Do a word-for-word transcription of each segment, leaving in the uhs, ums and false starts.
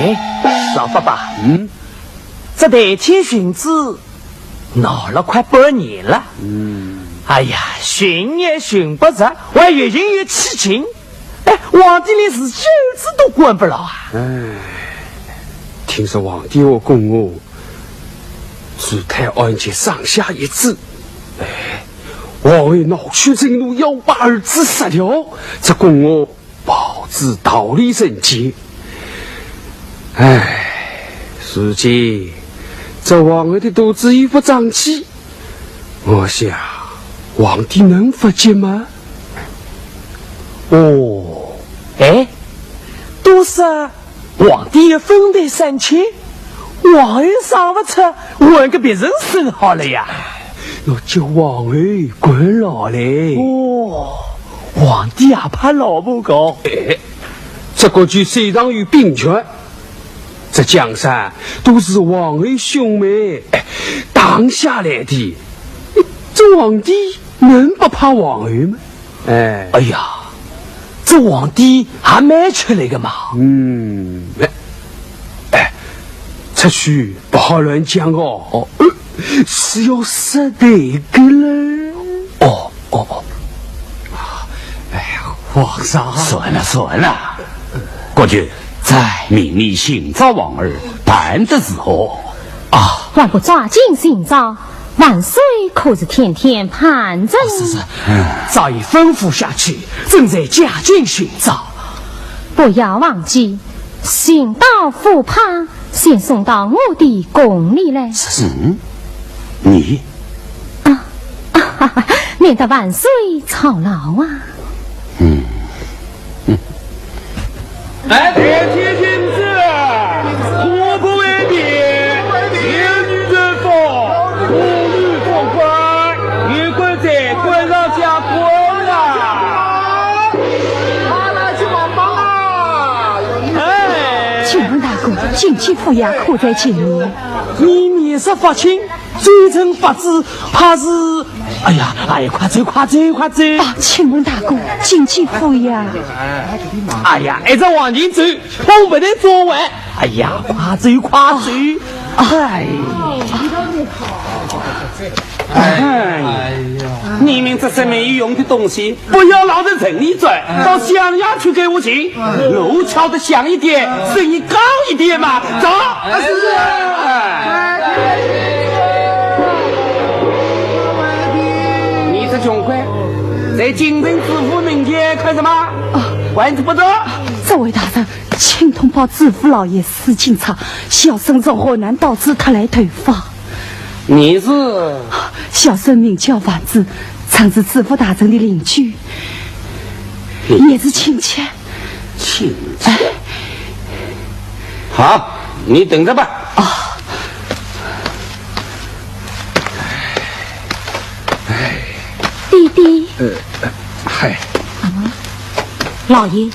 哎，老伯伯，嗯？这代天巡子闹了快半年了。嗯。哎呀，寻也寻不着，还越寻越起劲。哎，皇帝连自己儿子都管不牢啊。哎，听说皇帝和宫娥是太安节上下一致。哎，皇后恼羞成怒，要把儿子杀掉，这宫娥 抱子逃离人间。唉，如今这皇后的肚子又不争气，我想皇帝能不急吗？哦，哎，都说皇帝要粉黛三千，皇后生不出，换个别人生好了呀。那叫皇后管牢嘞。哦， 皇帝也怕老婆搞。哎，这个就相当于兵权，这江山都是皇后兄妹，哎，打下来的，这皇帝能不怕皇后吗？哎，哎呀，这皇帝还蛮吃力的嘛。嗯，哎，哎，出去不好乱讲哦。哦，呃，是要杀头的嘞。哦，哦，哦。哎呀，皇上。算了，算了。国君。在。命你寻找皇后，办得如何？啊。还不抓紧寻找，万岁可是天天盼着呢。是，是。嗯。照你吩咐下去，正在加紧寻找。不要忘记，寻到福帕，先送到我的宫里来。是，是。嗯，你？啊，啊，免得万岁操劳啊。嗯，嗯。哎，天天君子，我不为民，有女人否？我女不官，有官在官上加官啊。哎。请问大哥，进去服药可在前面？你面色发青， 嘴唇发紫，怕是……哎呀，哎呀，快走，快走，快走！啊，请问大哥，进去服药？哎呀，一直往前走，碰不得左弯。哎呀，快走，快走！哎，哎呀，你们这些没有用的东西，不要老在城里转，到乡下去给我寻。 路敲得响一点，声音高一点嘛，走。啊，是。哎。你这穷鬼，在京城知府面前看什么？啊。管你不着。这位大人，请通报知府老爷，司警察，小生从河南到此特来投放。 你是？小生名叫丸子，曾是知府大人的邻居，也是亲戚。亲戚？哎。好，你等着吧。啊。哎。爹爹。呃，嗨。啊，老爷，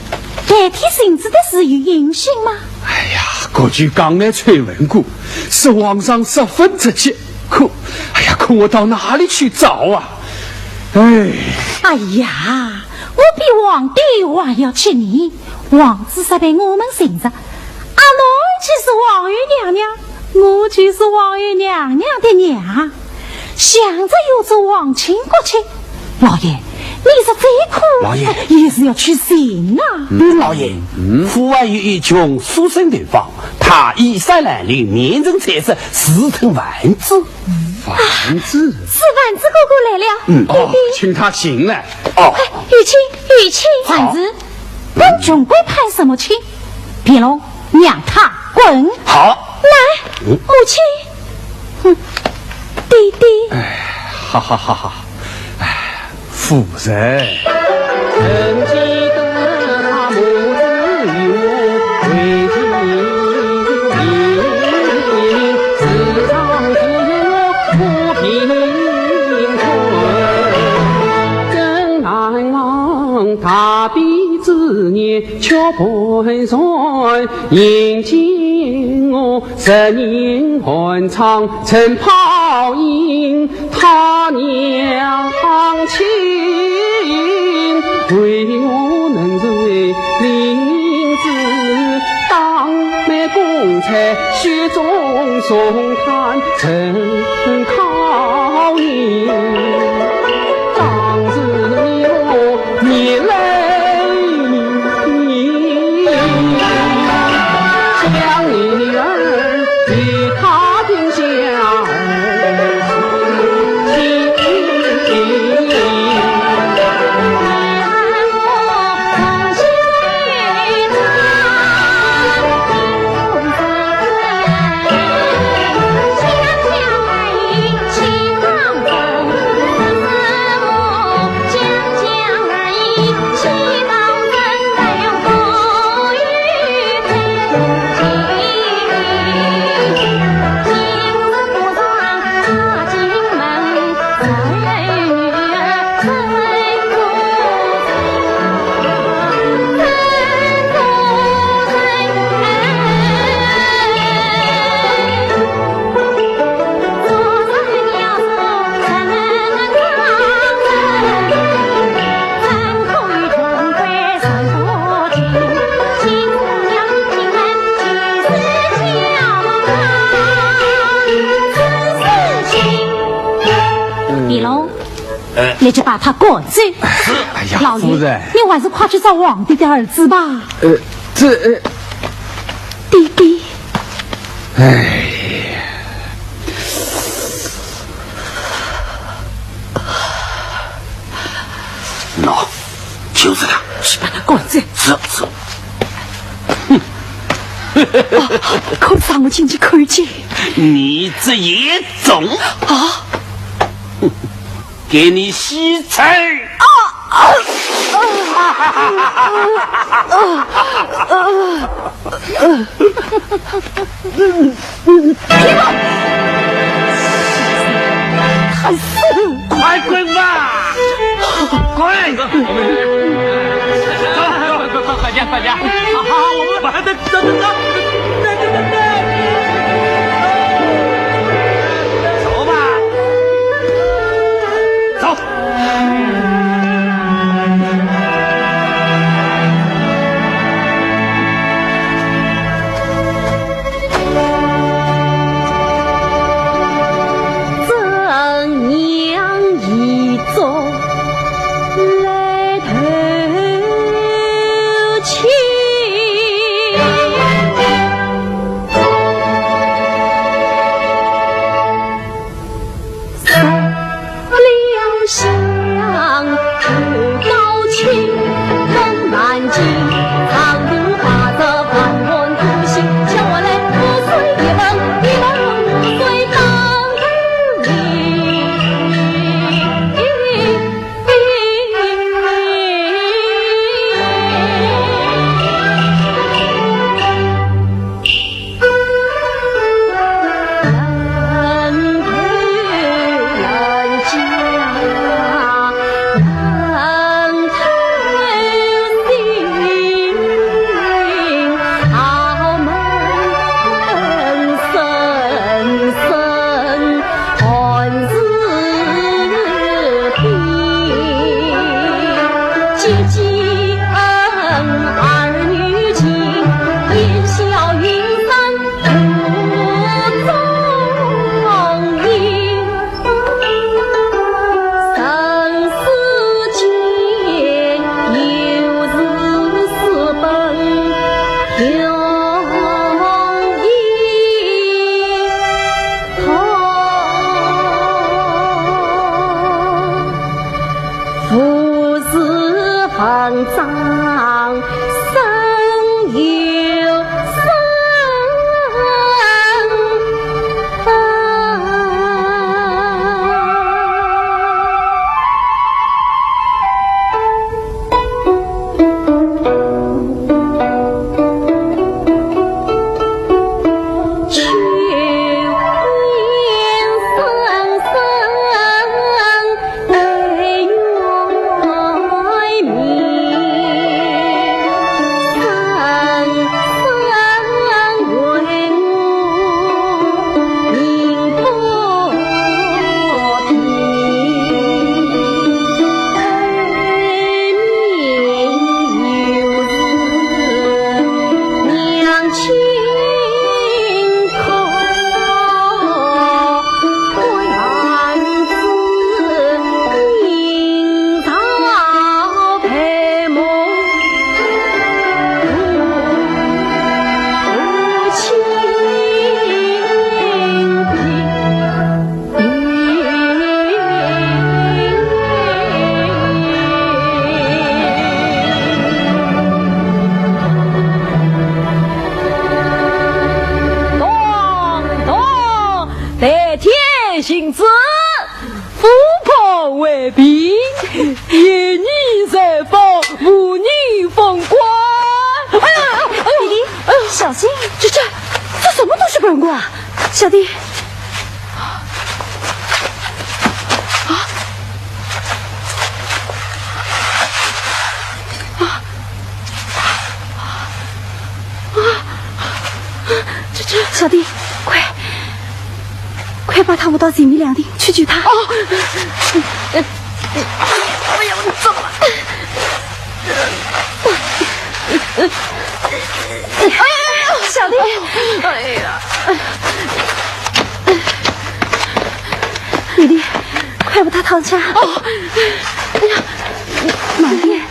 代天巡子的事有音讯吗？哎呀，过去刚刚才问过， 是皇上十分着急，可，哎呀，可我到哪里去找啊？哎。哎呀，我比皇帝还要气呢。王子是被我们寻着，啊，侬就是皇后娘娘，我就是皇后娘娘的娘。想着有这皇亲国戚， 老爷，你说这可……老爷。也是要去寻啊。嗯，老爷，嗯。府外有一穷书生投放，他衣衫褴褛，面容惨色，自称丸子。丸子？是丸子哥哥来了。嗯。哦，请他醒来。哦。快，有请，有请。好。丸子，跟穷鬼攀什么亲？别弄，让他滚。好。来，嗯。母亲。 哼，爹爹。哎，哈哈哈哈，哎，夫人。东看陈考你，当时我你来你，将你女儿与他定下儿媳。李龙，哎。你就把他赶走。是。哎呀，老爷，夫人。你还是快去找皇帝的儿子吧。呃，这，呃，爹爹。哎呀。喏，就是他。去把他赶走。是，是。哦，可是我进去看见。你这也中？啊？给你洗菜。啊，啊，啊，啊，啊。 快滚吧！滚！走，走，快，快，快点，快点！啊，我们把他走，走，走，走，走，走吧，走。银子，富婆为婢，一日三番，无人封官。哎呀，哎呀，弟弟，哎呦，小心！这，这，这什么东西不能过啊？小弟，啊，啊，啊，这，这，小弟，快，快把他扶到前面凉亭去救他。哦，哎呀，我怎么？哎呀，小弟，哎呀，弟弟，快把他扶起来。哦，哎呀，慢点。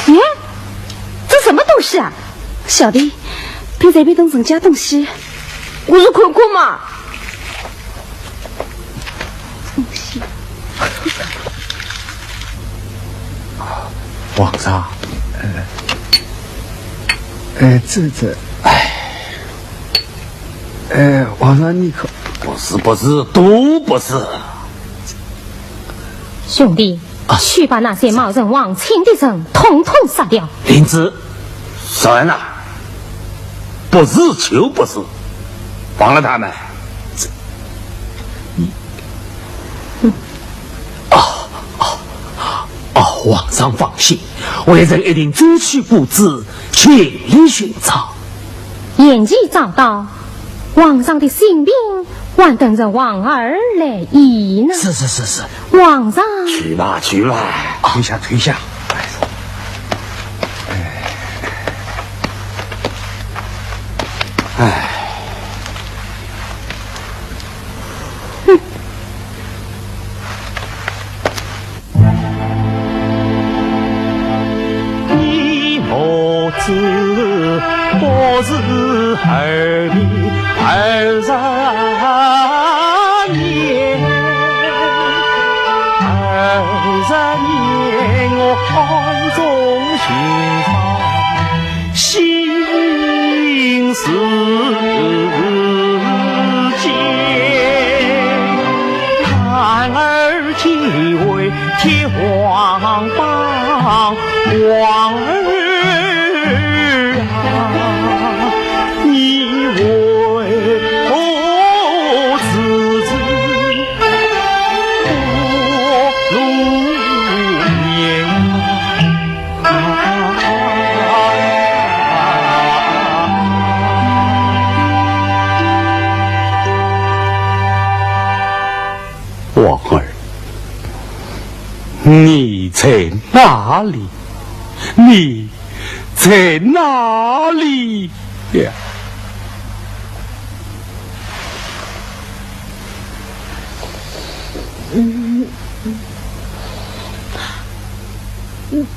咦，这什么东西啊？小弟，别随便动人家东西。我是看看嘛。王上，呃，哎，这，这，哎，哎，王上，你可，不是，不是，都不是。兄弟，啊。去把那些冒认皇亲的人统统杀掉。灵芝，少安呐，不是就不是，放了他们。这，你，哦，哦，哦，皇上放心，微臣一定专去布置，全力寻找。 贤婿早到，皇上的性命还等着皇儿来议呢。是，是，是，是。皇上。去吧，去吧。退下，退下。哎。哎。 你母子不是儿的二十年，二十年我暗中寻访，心事结。男儿 结为铁皇榜，皇儿啊，你为何迟迟不露面啊？ 皇儿，你在哪里？你在哪里呀？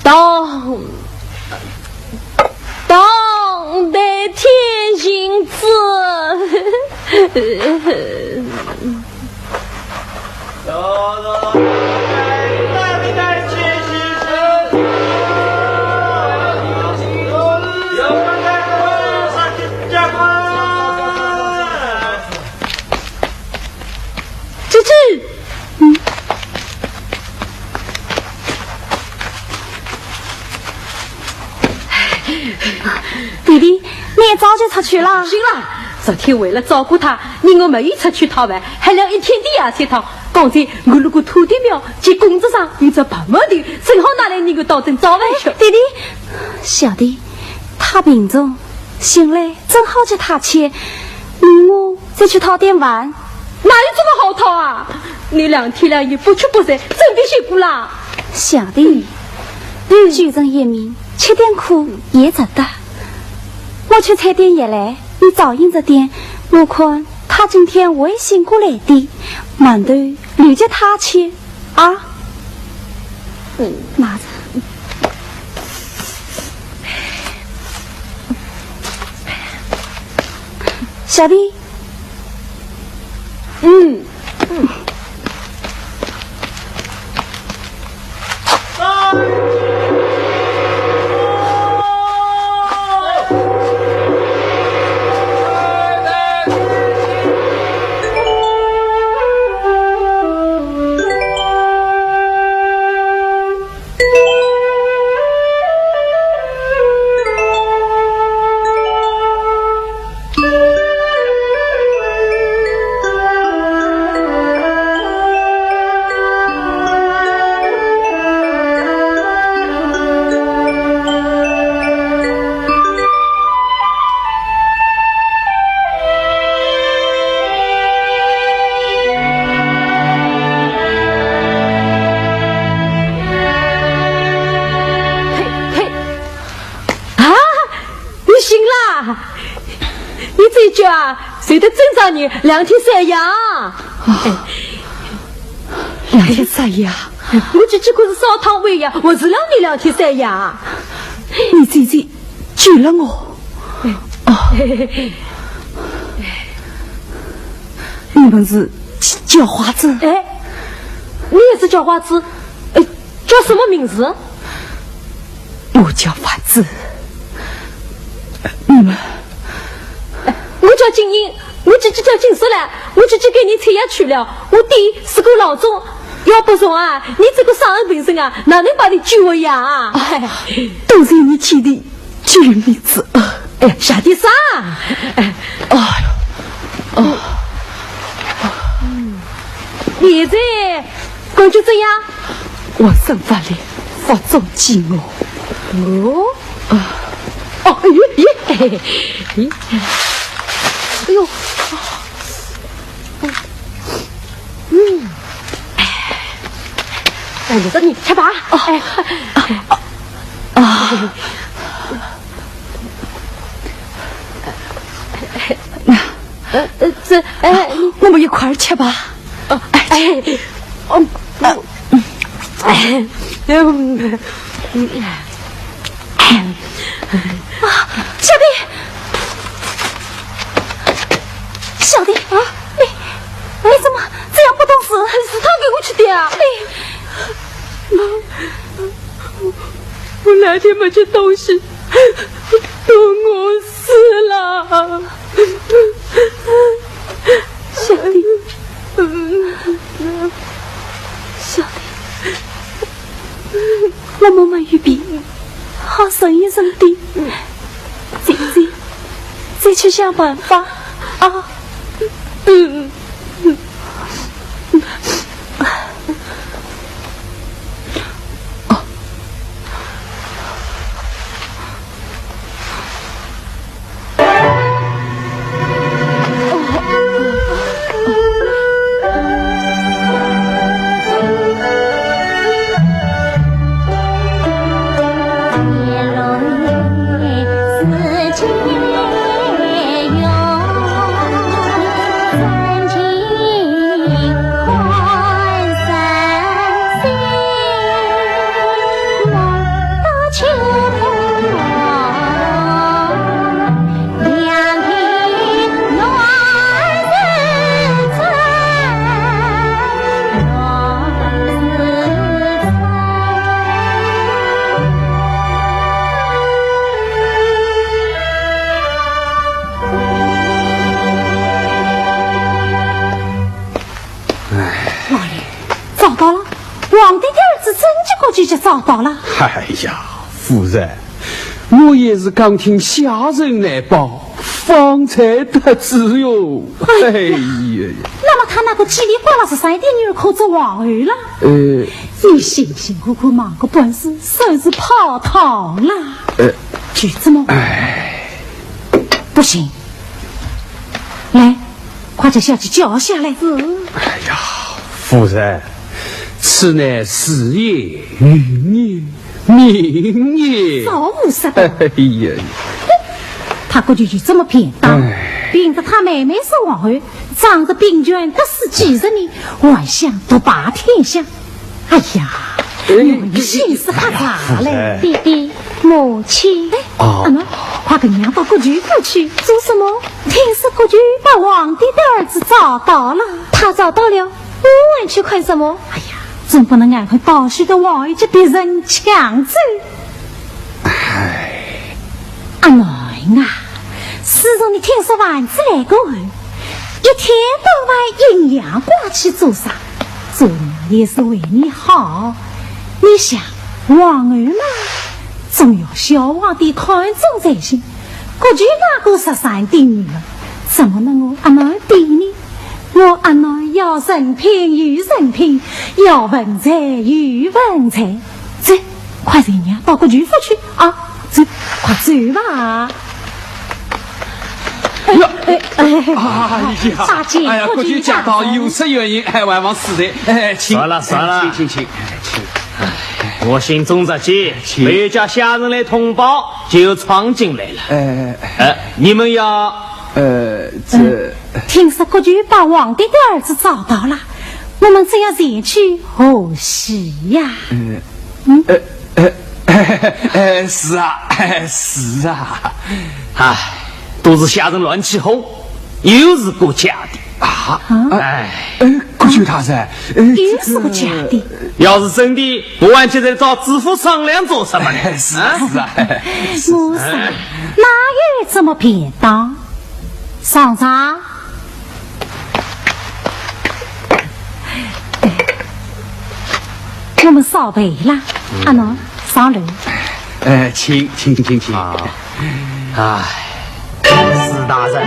当，当代天行子。 弟弟，你一早就出去了？是啦，昨天为了照顾他，你我没有出去讨饭，还连一天的夜菜汤。刚才我路过土地庙，见供桌上有只白馒头，正好拿来你我当顿早饭吃。哎，弟弟，小弟，他病重，醒来正好给他吃，你我再去讨点饭。 哪有这么好讨啊？你两天两夜不吃不睡，真的辛苦啦。小弟，嗯。救人一命，吃点苦也值得。我去采点药来，你照应着点，我看他今天会醒过来的。馒头留给他吃啊。嗯。拿着。小弟， 嗯。一脚啊，就得整整你两天三夜啊。两天三夜啊？我姐姐可是烧汤喂呀，我是让你两天三夜啊。你姐姐救了我。哦，你们是叫花子？哎，你也是叫花子？哎，叫什么名字？我叫花子。你们我叫金英，我姐姐叫金淑兰，我姐姐跟你出家去了。我爹是个郎中，要不从啊，你这个伤寒病人啊，哪能把你救活呀？哎，都是你姐姐救命之恩。哎呀，小点声。哎，哦，哦，你这 感觉怎样？我生发了，发作饥饿。哦？啊。哦，哎，哎，哎，哎，哎呦，嗯，哎，哎，你说你吃吧。哦。哎，啊。 呃，呃，这，哎，你我们一块儿吃吧。哦，哎，哦，哎，嗯，嗯，啊，小弟，小弟，啊，你，你怎么这样不懂事？是他给我吃的啊。你， 我两天没吃东西，都饿死了。小弟，小弟，我们没有病，好生一生的，姐姐，再去想办法啊。 哎。老爷，找到了，皇帝的儿子真的过去就找到了。哎呀，夫人，我也是刚听下人来报，方才得知哟。哎呀，哎呀呀。那么他那个叽里呱啦十三姨的女儿可做皇后了？呃，你辛辛苦苦忙个本事，算是泡汤了。呃，就这么，哎。不行，来， 快点下去叫下来。是。哎呀，夫人，此乃时也，命也，命也。少胡说八道。哎呀，他过去就这么便当，哎。凭着他妹妹是皇后，仗着兵权得势几十年，还想独霸天下。 哎呀，哎，你心思瞎杂嘞。哎呀，夫人。爹爹，母亲。哎，哦。阿囡，快跟娘到各舅府去。做什么？听说各舅把皇帝的儿子找到了。他找到了，我还去看什么？哎呀，总不能俺会报喜的皇后给别人抢走。 唉。阿囡啊，自从你听说丸子来过后，一天到晚阴阳怪气做啥？做娘也是为你好。你想，皇后嘛，总要小皇帝看中才行。各舅那个十三的女儿，怎么能我阿囡比呢？我阿囡要人品有人品，要文才有文才。走， 快随娘到各舅府去啊！走，快走吧。哎呀，哎，哎，哎呀，大姐，哎呀，各舅驾到，有失远迎，哎，万望恕罪，哎，请，算了，算了。请，请，请，请。哎，我心中着急，请。没有叫下人来通报，就闯进来了。哎，哎，哎，你们要呃，这，听说国舅把皇帝的儿子找到了，我们这要前去贺喜呀。呃，呃，呃，是啊，是啊。唉，都是下人乱起哄，又是国家的。啊？哎。呃，国舅大人，呃，又是国家的。要是真的，我还接着找知府商量做什么呢？是啊，是啊。我说，哪有这么便当？上茶。我们少陪了，阿奴，上楼。呃，请，请，请，请。啊，唉，史大人。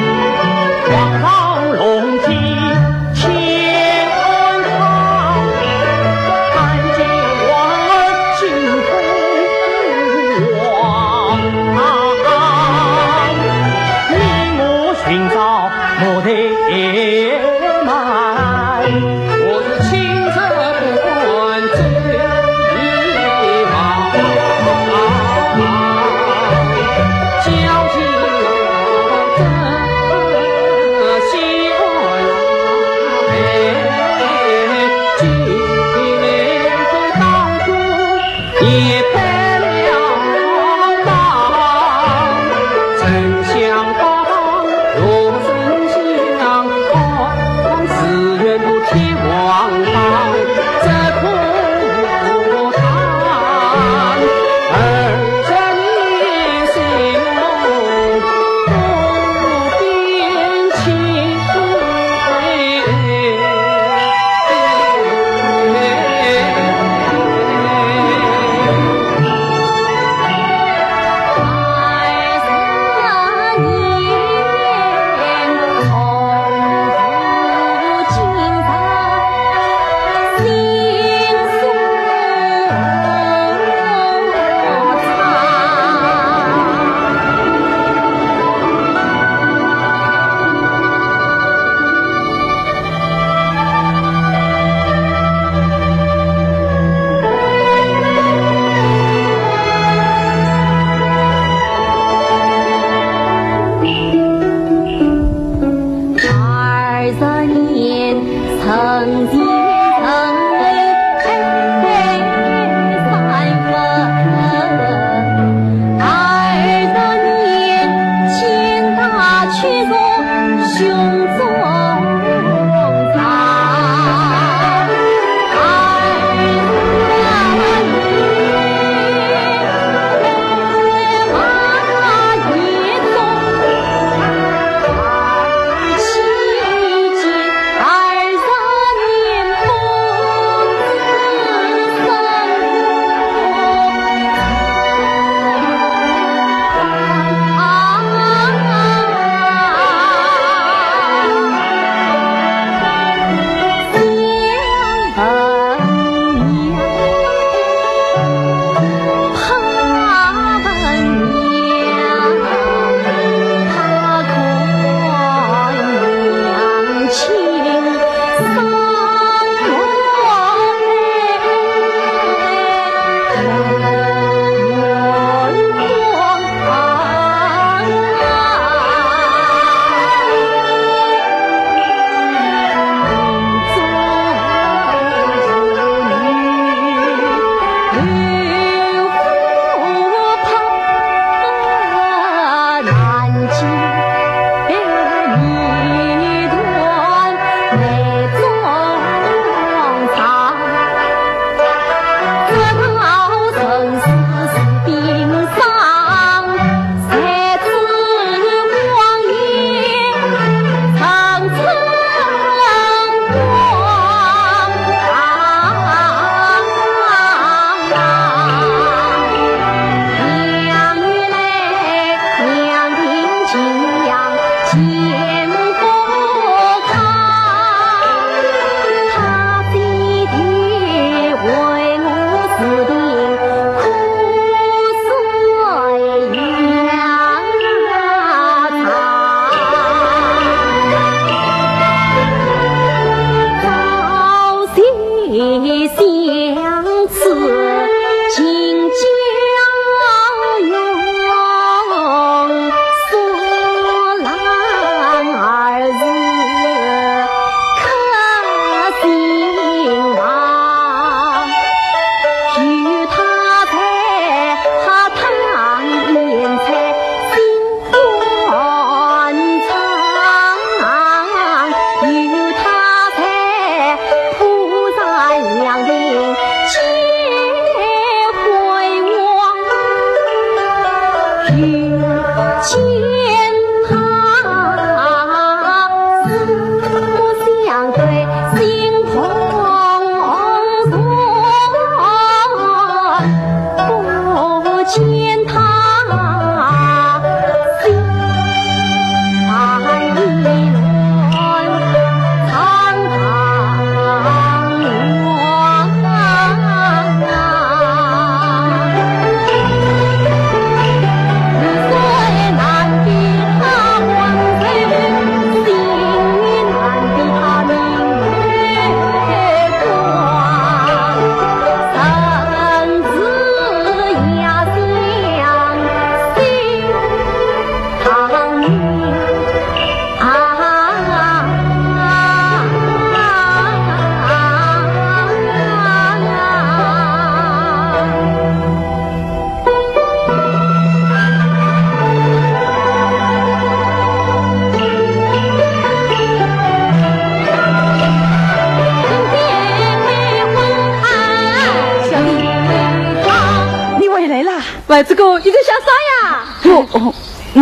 你回来啦？外祖哥，你在想啥呀？我，我，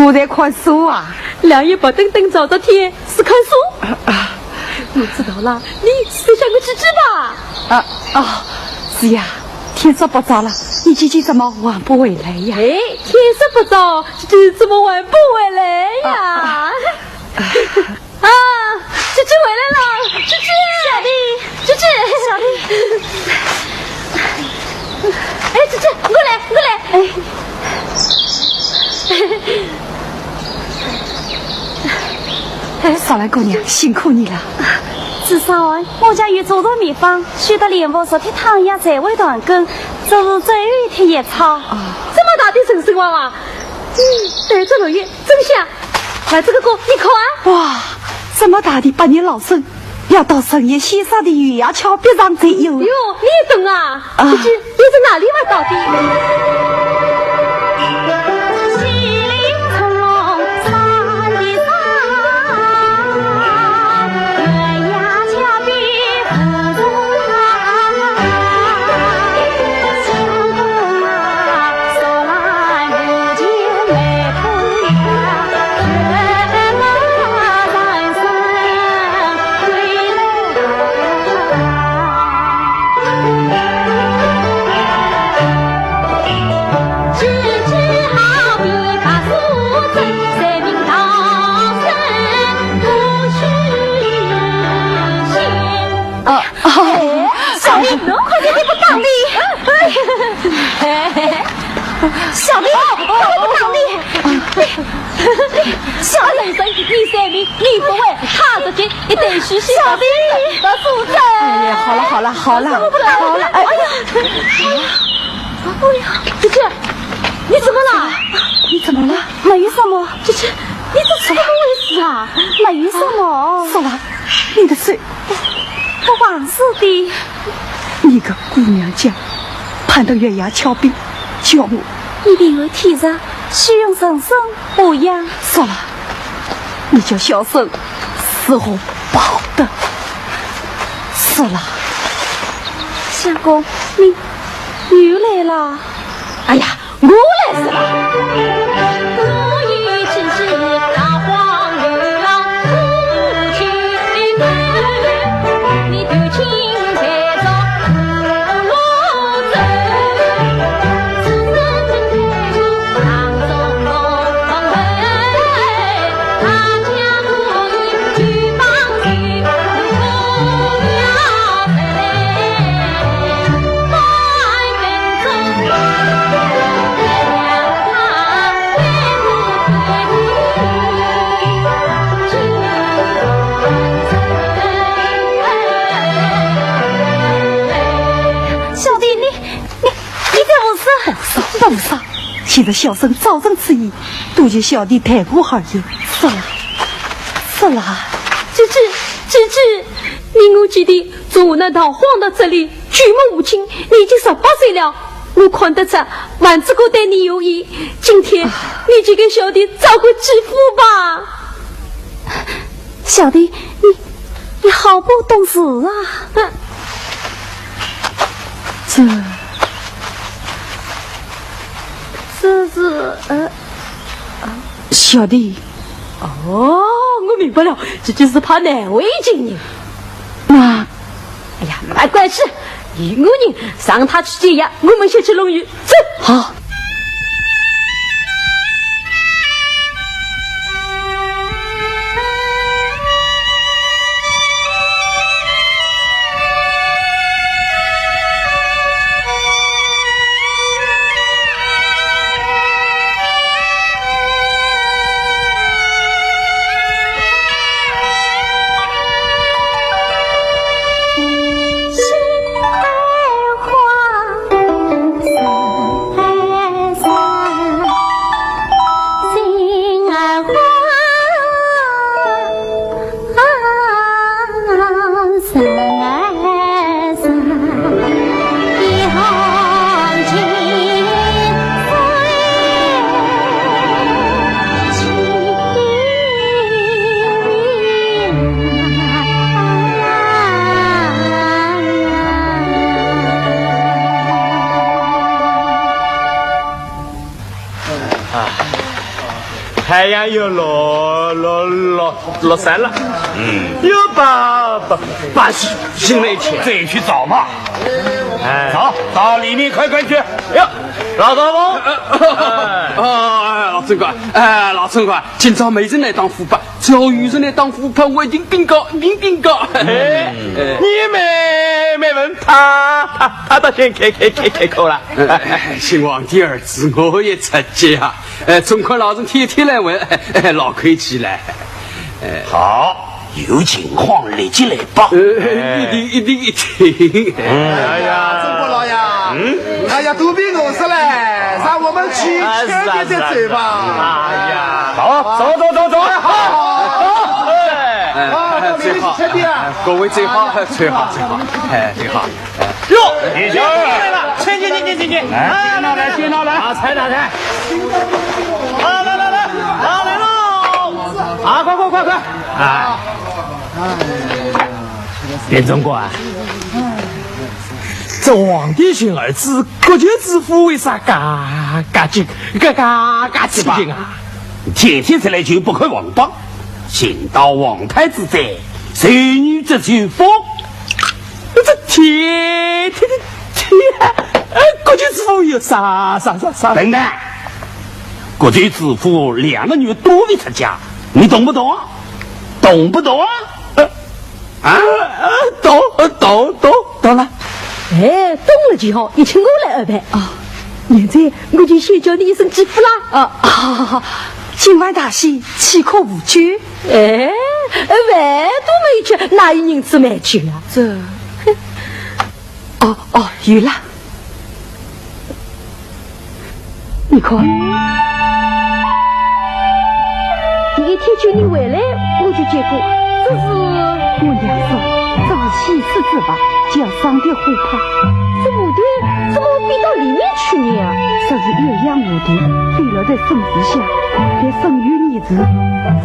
我在看书啊。两眼白登登照着天，是看书？啊，啊。我知道了，你是在想我姐姐吧？啊，啊，是呀，天色不早了，你姐姐怎么还不回来呀？哎，天色不早，姐姐怎么还不回来呀？啊，啊。 啊，姐姐回来了，姐姐，小弟，姐姐，小弟。哎，姐姐，过来，过来。哎。哎，少兰姑娘，辛苦你了。至少啊，我家有祖传秘方，修得莲霧，十帖汤药，才会断根，这是最后一帖药草。啊。这么大的陈生娃娃，嗯，带着落叶，真香。 外祖哥，你看。哇，这么大的百年老参，要到神仙仙山的月牙峭壁上才有。哟，你也懂啊？啊。姐姐，你在哪里挖到的？ 啊，啊。哎，小弟，侬快点，你不讲理。哎，小弟，快点不讲理。小弟，人生你三名，你不会，他是金，一对虚虚小弟，不是真。哎呀，好了，好了，好了，好了，哎。哎呀，哎呀，姐姐，你怎么了？你怎么了？没有什么。姐姐，你这是怎么回事啊？没有什么。怎么？你的手 不碍事的。你个姑娘家，攀到月牙峭壁，叫我。你平安体弱，休用人身无恙。说了，你叫小生如何报答？说了。相公，你，你又来了。哎呀， 我来是吧？小弟，你，你，你这不是？放肆，放肆！现在小生照着此意，多谢小弟待我好一点。是啦，是啦。姐姐，姐姐，你我姐弟从河南逃荒到这里， 举目无亲，你已经十八岁了，我看得出，还是我对你有意。今天，你就给小弟找个媳妇吧。小弟，你，你好不懂事啊。嗯。这，这是，呃，小弟。哦，我明白了，这就是怕难为情人。那，哎呀，没关系，有我人让他去解压，我们先去弄雨。走。好。太阳又落，落，落，落山了。嗯。又把，把，把新的一天。自己去找吧。哎。走，到里面看看去。哟，老头子。哎。啊，哎，老村官，哎，老村官，今朝没人来打虎拍，只要有人来打虎拍，我一定禀告，一定禀告。哎，哎。你没，没问他，他，他倒先开，开，开，开口了。哎，姓王的儿子，我也出去啊。 哎，总看老人天天来问，哎，老规矩了。哎。好，有情况立即来报。呃，一定，一定，一定。哎呀，中国佬呀，嗯？哎呀，肚皮饿死了，让我们去哎，是啊，吃点再走吧。是啊，是啊。哎呀。好，走，走，走，走。好，好，好。哎，啊，到里面去吃点。最好，各位最好，最好，最好。哎，最好。 哟，李兄来了，请，请，请，请，请，请。哎，来，来，来，来。啊，菜，菜，菜。啊，来，来，来，啊，来喽。啊，快，快，快，快。哎。边总管，这王的寻儿子，国舅之府为啥嘎，嘎急，嘎，嘎，嘎起劲啊？天天出来就不看王榜，寻到王太子哉，谁与这秋风？ 这天，天，天，天，呃，国舅之府有啥，啥，啥，啥？笨蛋！国舅之府两个月都没出家，你懂不懂啊？懂不懂啊？呃，啊？呃，懂，呃，懂，懂，懂了。哎，懂了就好，一切我来安排。啊，现在我就先叫你一声继父啦。啊，好，好，好，今晚大喜，岂可无酒？ 哎，饭都没吃，哪有银子买酒啊？这，哼。哦，哦，有了。你看，第一天救你回来，我就见过，这是我娘说，这是喜事之物，叫双蝶湖畔。这蝴蝶怎么会飞到里面去呢？这是鸳鸯蝴蝶，飞落在松树下，在深秋里 是，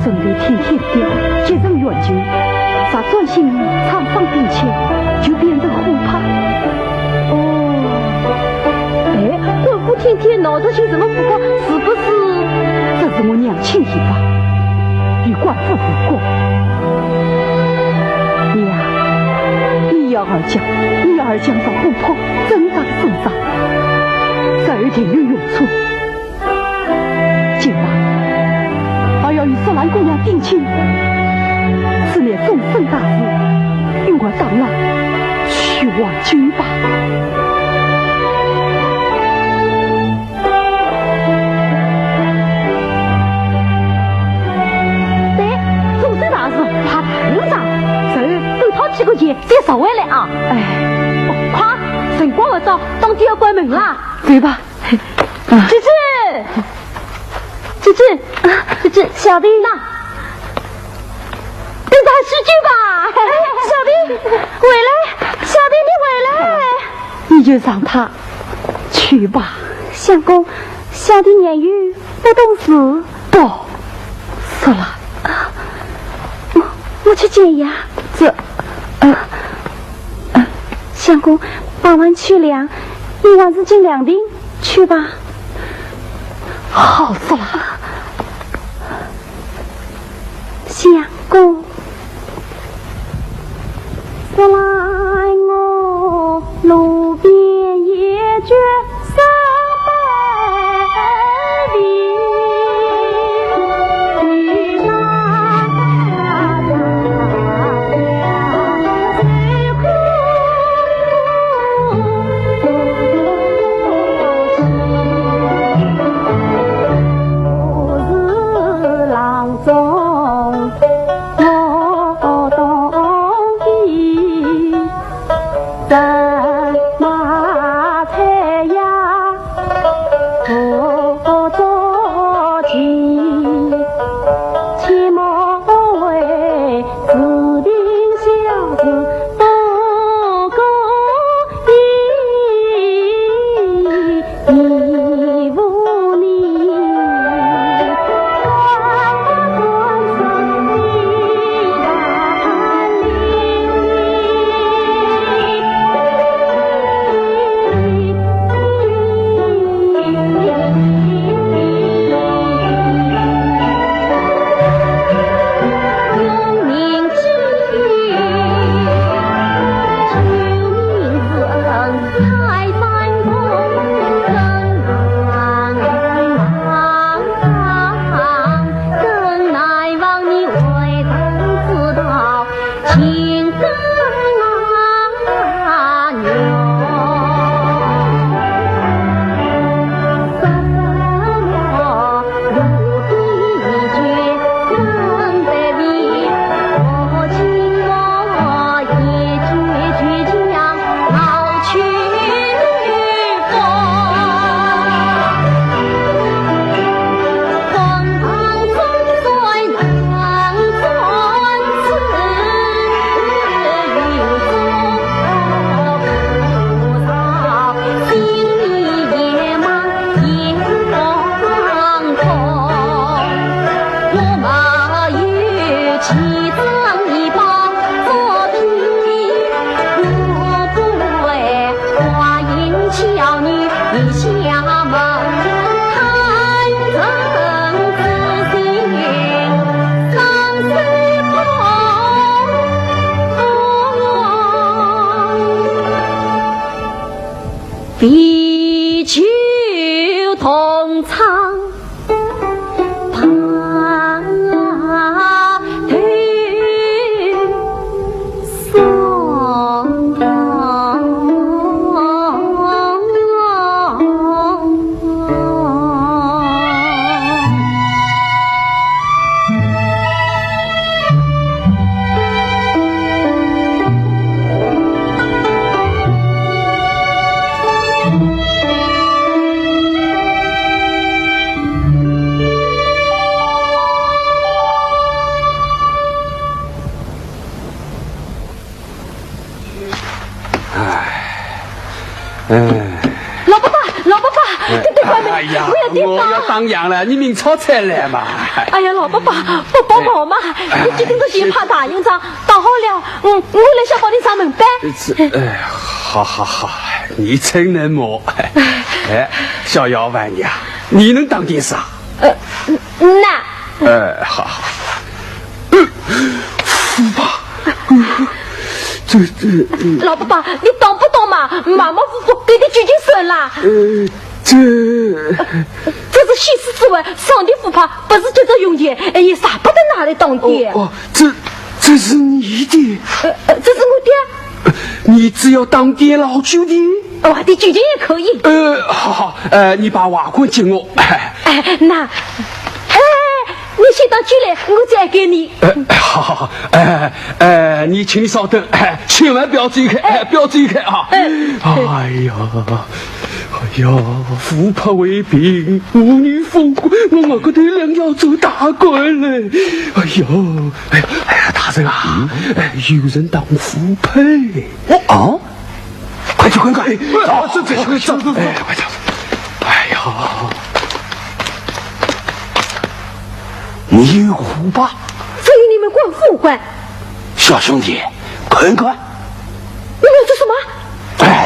身体挺挺的，结成圆球，再转身唱双并肩，就变成湖畔。哦，哎，官府天天闹得像什么湖畔，是不是？这是我娘亲一法，与官府无关。娘，你要儿讲，你要儿讲上湖畔，真当真上，这一定有用处。 今晚还要与石兰姑娘定亲，此乃终身大事，与我当然去还京吧。对，终身大事怕大人上，走，多讨几个钱再找回来啊。哎，快，辰光不早，当爹要关门啦。走吧。 姐姐，姐姐，姐姐，小弟呢？等他许久吧。小弟，回来，小弟，你回来。你就让他去吧。相公，小弟年幼，不懂事。不，说了。啊，我，我去解压。这，呃， 相公，把碗去凉，你还是进凉亭去吧。好极了，相公。说来我路边一句三百遍，不是郎中。 我懂得，人马菜呀，不足奇，切莫为是贫小子，不过 哎，哎。老伯伯，老伯伯，哎，等等，快点，哎呀，我要跌倒。我要打烊了，你明朝再来嘛。哎呀，老伯伯，帮帮忙嘛，哎，你今朝就怕大烊上，打好了，嗯，我来先帮你上门呗。这，哎，好好好，你真能么。哎，小丫鬟呀，你能打烊上？呃，那，哎，好好。呃，福伯，呃，这，这，呃，老伯伯，你懂不懂嘛？马马虎虎，给你究竟算了。呃，这，这是稀世之物，上等福牌，不是这种用的，哎，也舍不得拿来当的。哦，哦，这，这是你的？呃，呃，这是我的。你只要当爹老舅的？我的究竟也可以。呃，好好，呃，你把外观借我。哎，那，哎，你先到这里，我再给你。呃，好好好，哎，哎，你请你稍等，哎，千万不要走开，哎，不要走开啊！哎，哎呀，哎呀，福牌为凭，舞女风光，我我个头两要做大官嘞！哎呦，哎呀，哎呀，大人啊，哎，有人打福牌。哦，哦，快去看看！哎，走，走，走，走，走，哎，快走！哎呀，你有福牌？非你们官府官。小兄弟，看看。你们要做什么？哎，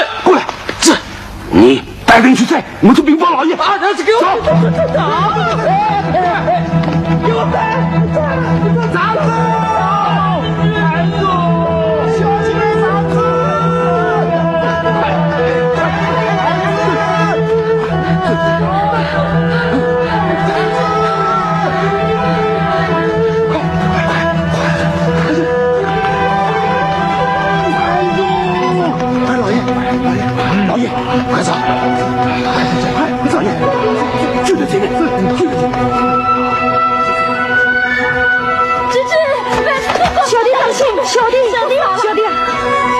过来，这，你带人去追，我去禀报老爷。啊，这个，走。给我带，站住！站住！小心点，站住！哎呦，哎，老爷，老爷，老爷，快走！快，快走！老爷，救救姐妹，救救姐妹！姐姐，小弟当心，小弟，小弟，小弟啊，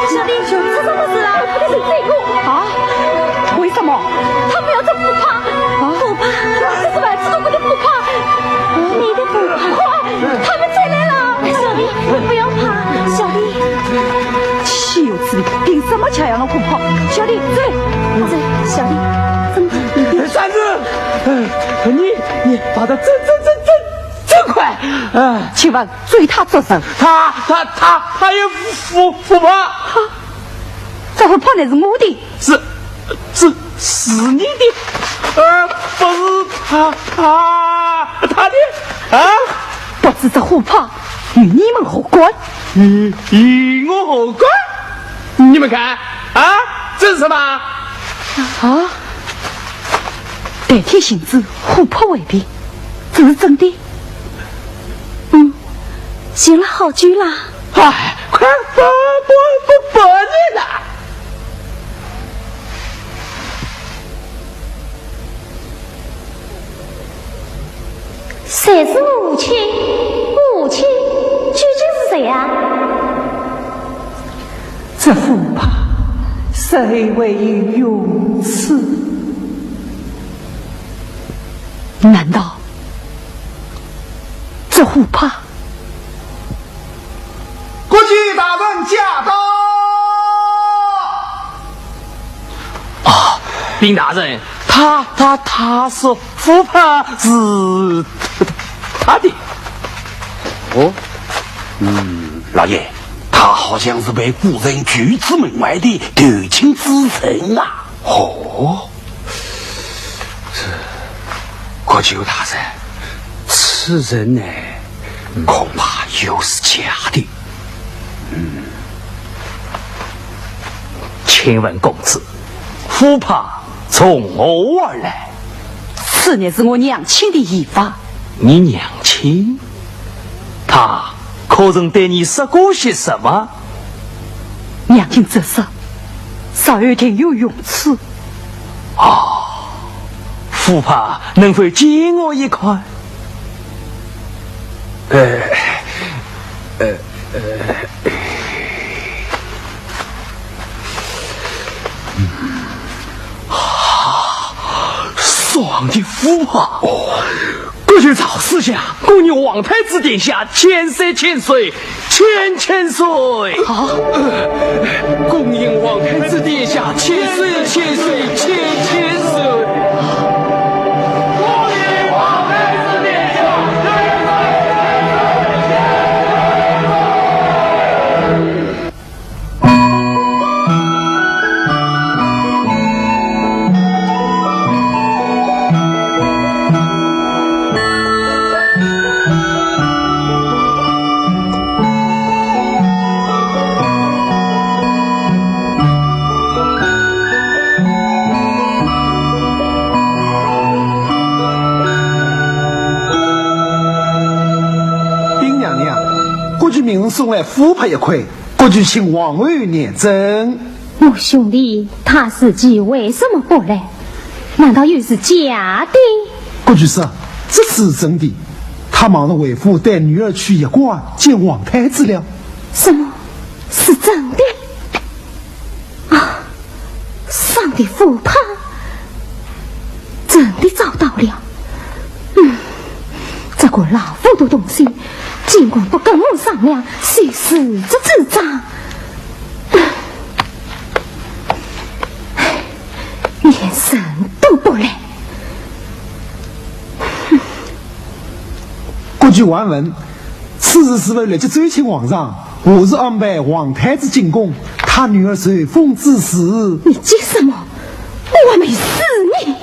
小弟，这怎么回事啊？啊？为什么？他们要吃虎帕，啊？虎帕，这是丸子做过的虎帕，你的虎帕。快，他们追来了！小弟，不要怕，小弟。岂有此理！凭什么吃人的虎帕？小弟，追！追，小弟，怎么？站住！哎，你，你跑得真，真，真，真，真快！哎，请问追他做甚？他，他，他，他也虎，虎帕。这虎帕乃是我的。 是，是，是你的，而不是他，他，他的，啊？不知这虎帕与你们何关？与，与我何关？你们看，啊，这是什么？啊？代天行之，虎帕回避，这是真的？嗯，行了，好极了。哎，快不，不，不你了。 谁是父亲？父亲究竟是谁啊？这虎帕谁会有用处？难道这虎帕？ 国舅大人驾到！啊，禀大人，他，他，他说虎帕是他的。哦，嗯，老爷，他好像是被古人拒之门外的投亲之人啊。哦。 这，国舅大人，此人呢，恐怕又是假的。嗯。请问公子，虎帕从何而来？此乃是我娘亲的遗发。你娘亲？她可曾对你说过些什么？ 娘亲只说，日后定有用处。哦，虎帕能否借我一看？呃，呃，呃，嗯，啊，双的虎帕。哦。 国舅赵丞相，恭迎皇太子殿下千岁千岁千千岁。啊？恭迎皇太子殿下千岁千岁千千岁。恭迎皇太子殿下千岁千岁千千岁。禀娘娘，国舅命人送来虎帕一块， 国舅请皇后验证。我兄弟他自己为什么不来？难道又是假的？国舅说，这是真的。他忙着回府带女儿去驿馆见皇太子了。什么？是真的？啊，双的虎帕，真的找到了。嗯，这个老糊涂东西，竟敢不跟我商量，谁是这智障？ 连人都不来，各据原文，此事是否来自周亲皇上，何时安排皇太子进宫，他女儿受封之事？你急什么？我还没死呢！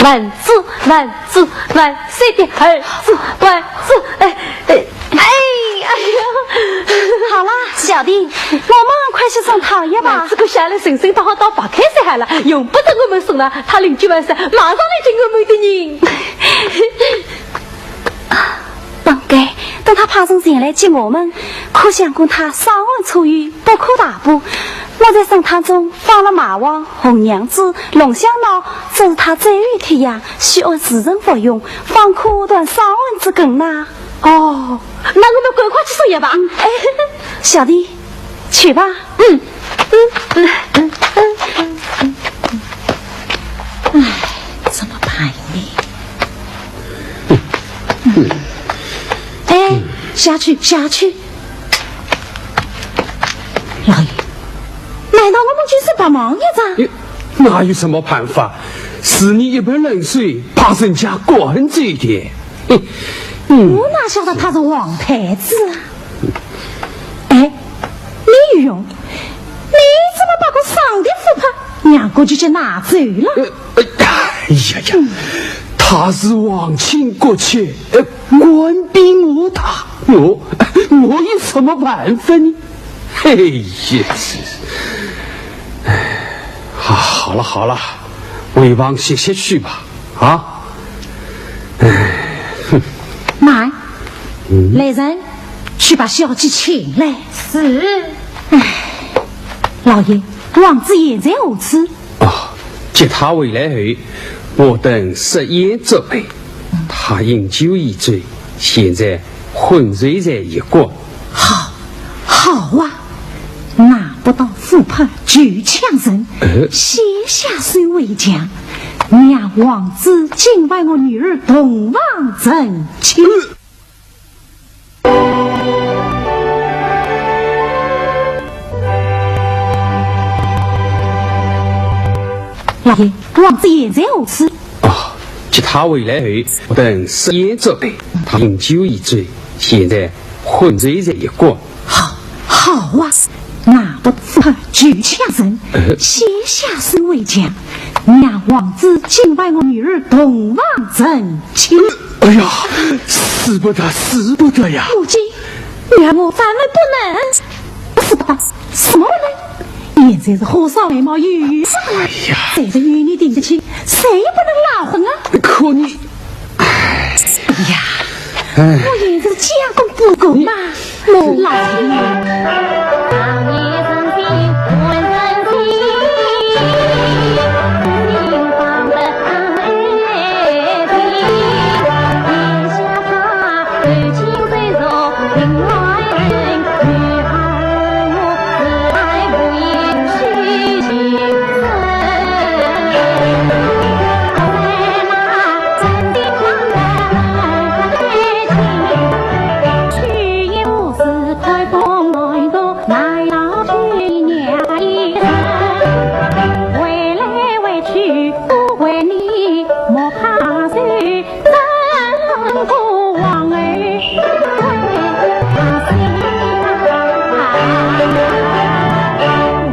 万子，万子，万岁的儿子，万子，哎，哎，哎呀！好了，小弟，我们快去送太爷吧。这个下来神神道好到白开水好了，用不着我们送了，他邻居万岁马上来接我们的人。本该等他派人前来接我们，可想供他稍安初愈，不可大补。我在圣堂中放了马王、红娘子、龙香闹，这是他最后贴药，需按时辰服用，方可断稍安之根呐。哦，那我们赶快去送药吧。哎，小弟，去吧。嗯，嗯，嗯，嗯，嗯，嗯。唉，怎么办呢？哎，下去，下去。老爷，难道我们就是白忙一场？你哪有什么办法？是你一盆冷水，把人家灌醉的。嗯，我哪晓得他是皇太子啊？哎，李玉荣，你怎么把个上的副牌让过去就拿走了？呃，哎呀呀，他是皇亲国戚，呃，官比我大，我，我有什么办法呢？哎呀，这，哎，好，好了好了，回房歇歇去吧，啊？哎，哼。慢，嗯？来人，去把小姐请来。是。哎，老爷，王子现在何处？哦，接他回来后，我等设宴作陪。他饮酒已醉，现在昏睡在一角。好，好啊，拿不到副牌就抢人，呃？先下手为强，让王子今晚我女儿洞房成亲。呃 老爷，王子现在何处？哦，接他回来后，我等设宴作陪。他饮酒已醉，现在昏睡在一角。好，好啊，拿不到副牌就抢人，呃？先下手为强，让王子今晚我女儿洞房成亲。 哎呀，使不得，使不得呀！母亲，你看我反而不能。使不得，什么不能？现在是火烧眉毛，雨上来，哎呀，谁人与你顶得起，谁也不能赖婚啊！可你，哎呀，哎，我现在将功补过嘛。 母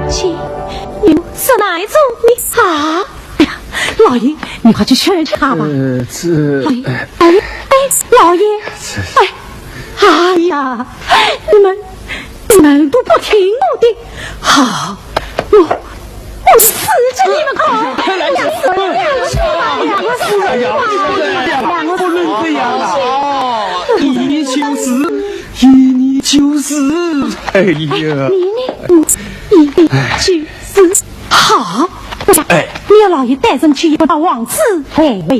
亲，你是哪一种？你啊！哎呀，老爷，你快去劝劝他吧。呃，这，老爷，哎，哎，老爷，这，哎， 哎呀，你们，你们都不听我的。好，我，我死给你们看！哎呀，死给你们看！哎呀，死给你们看！哎呀，不能这样啊！哦，一年就是，一年就是哎呀，你呢？你你你去死！好，哎，你要老爷带人去把王子带回来。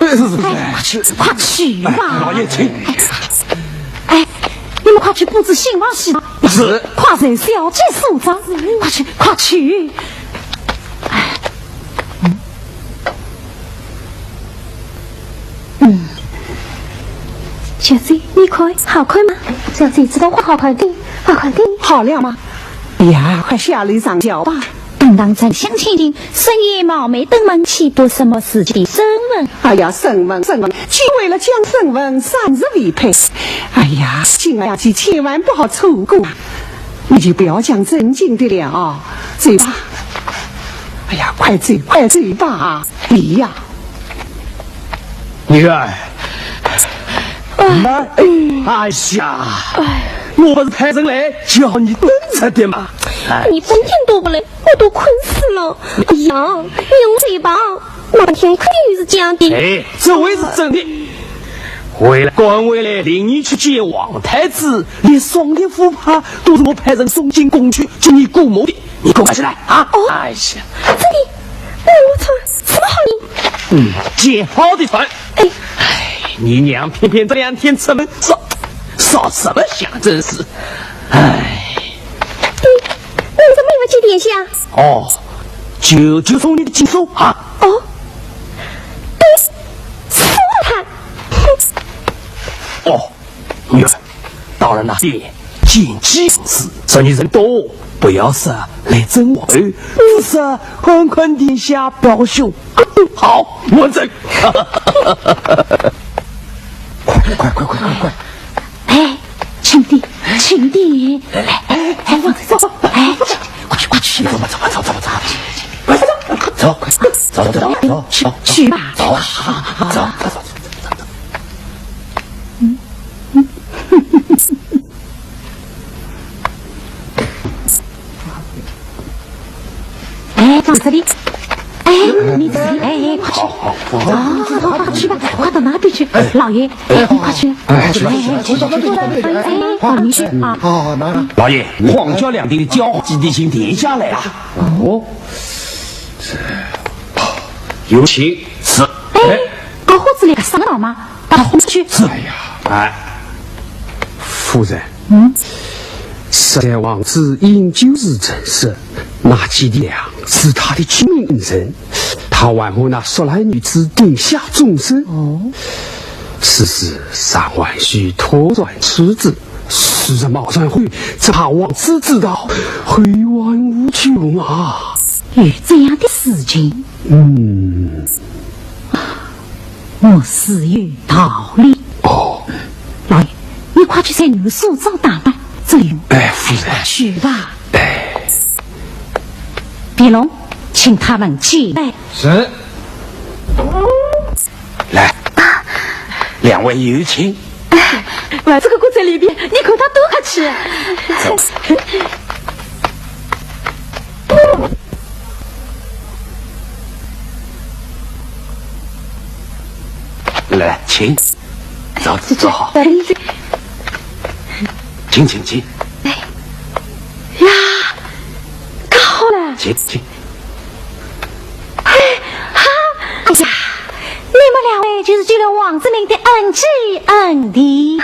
是是是是，哎，快去吧。哎，老爷请。哎，你们快去布置新房喜房。是。快随小姐梳妆，快去快去。哎，嗯。嗯。 小姐，你看，好看吗？小姐，这朵花好看的，好看的。好了吗？哎呀，快下楼上轿吧。本当沉香清静，深夜冒昧登门，岂不什么时节的审问？哎呀，审问，审问，既为了讲审问，三日未配。哎呀，今晚佳期千万不好错过啊！你就不要讲正经的了啊，走吧。哎呀，快走，快走吧，你呀。 女儿，哎，哎呀，我不是派人来叫你等着的吗？哎，你半天都不来，我都困死了。哎呀，让我睡吧，明天肯定又是假的。哎，这回是真的。回来，赶回来，领你去见皇太子，连双殿护法都是我派人送进宫去，替你顾谋的。你给我快起来啊！哦，哎呀，这里，哎，我穿什么好呢？ 嗯，件好的穿。哎，哎，你娘偏偏这两天出门，烧烧什么香，真是。哎，你怎么没有去殿下？哦，舅舅送你的锦绣啊。哦，对，是我看。哦，女儿，到了那边见机行事，说你人多，不要说来争王后，只说看看殿下表兄。好，我走。快快快快快快！哎，轻点，轻点！哎哎哎，我走走，哎，快去快去！走吧走吧走吧走吧走吧，快走走快走走走走走走，去去吧。走啊，走走走走走走。 哎，放这里。哎，你这里，哎哎，快去！好好好，啊，快去吧，快到那边去，老爷，哎，你快去！哎，去吧去吧去吧去吧。哎，你去啊。好好，拿拿。老爷，皇家两厅的交换基地请殿下来了。哦，有请。是。哎，高虎子那个上当吗？ 把他轰出去。是。哎呀，哎，夫人，嗯，实在王子饮酒时曾说，那几两是他的救命恩人，他还和那索兰女子定下终身。哦，此事尚还需托传处置，如若冒传后，只怕王子知道，后患无穷啊。有这样的事情？嗯。 我自有道理。哦。老爷，你快去给女儿梳妆打扮，走。哎，夫人。去吧。哎。皮龙，请他们进来。是。来，两位有请。哎，这个顾在里边，你看他多客气。走。 来，请，坐，坐好。请，请，请。哎，呀，搞好了。请，请。哎，哈，哎呀，你们两位就是救了王子命的恩基恩弟。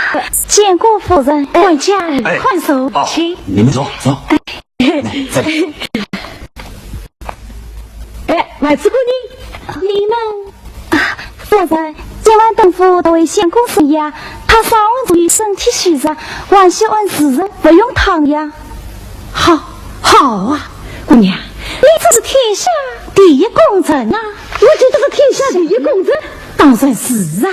见过夫人，管家，哎，快坐，哦，请。你们坐，坐。哎。 来，这里。哎，外子姑娘，你们，啊，夫人，今晚东府都为相公送药，他稍后终于身体虚弱，还需按时辰服用汤药。好，好啊，姑娘，你这是天下第一功臣啊！我就这个天下第一功臣， 当然是啊。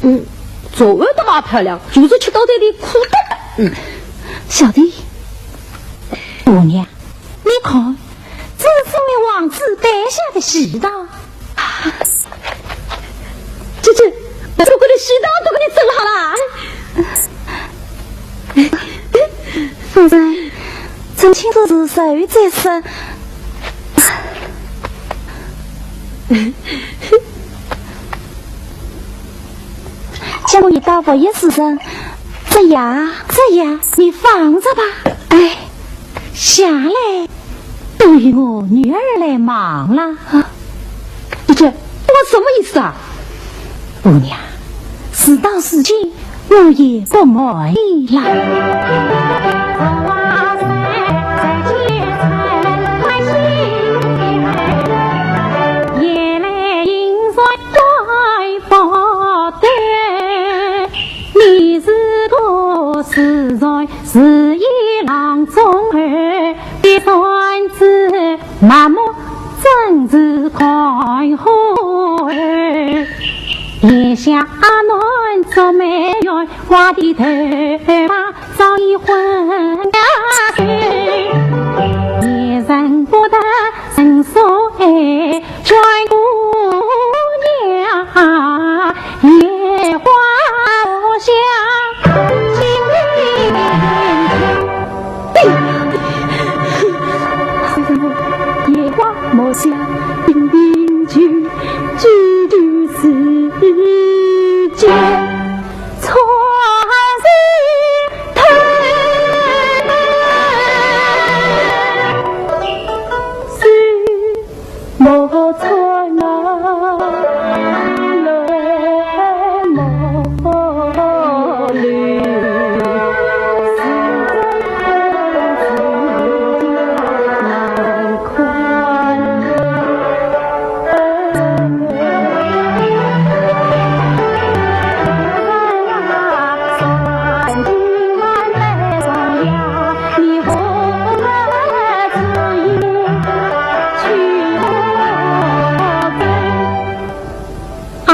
嗯，昨晚倒蛮漂亮，就是吃到点点苦的。嗯，小弟，姑娘，你看，这是送给王子带下的喜糖。啊，这，这，这个的喜糖都给你整好了。夫人，这清楚是谁在说？ 叫我一到服侍之人，这呀，这呀，你放着吧。哎，下来，都由我女儿来忙了。啊，姐姐，这话什么意思啊？姑娘，事到如今，我也不瞒你啦。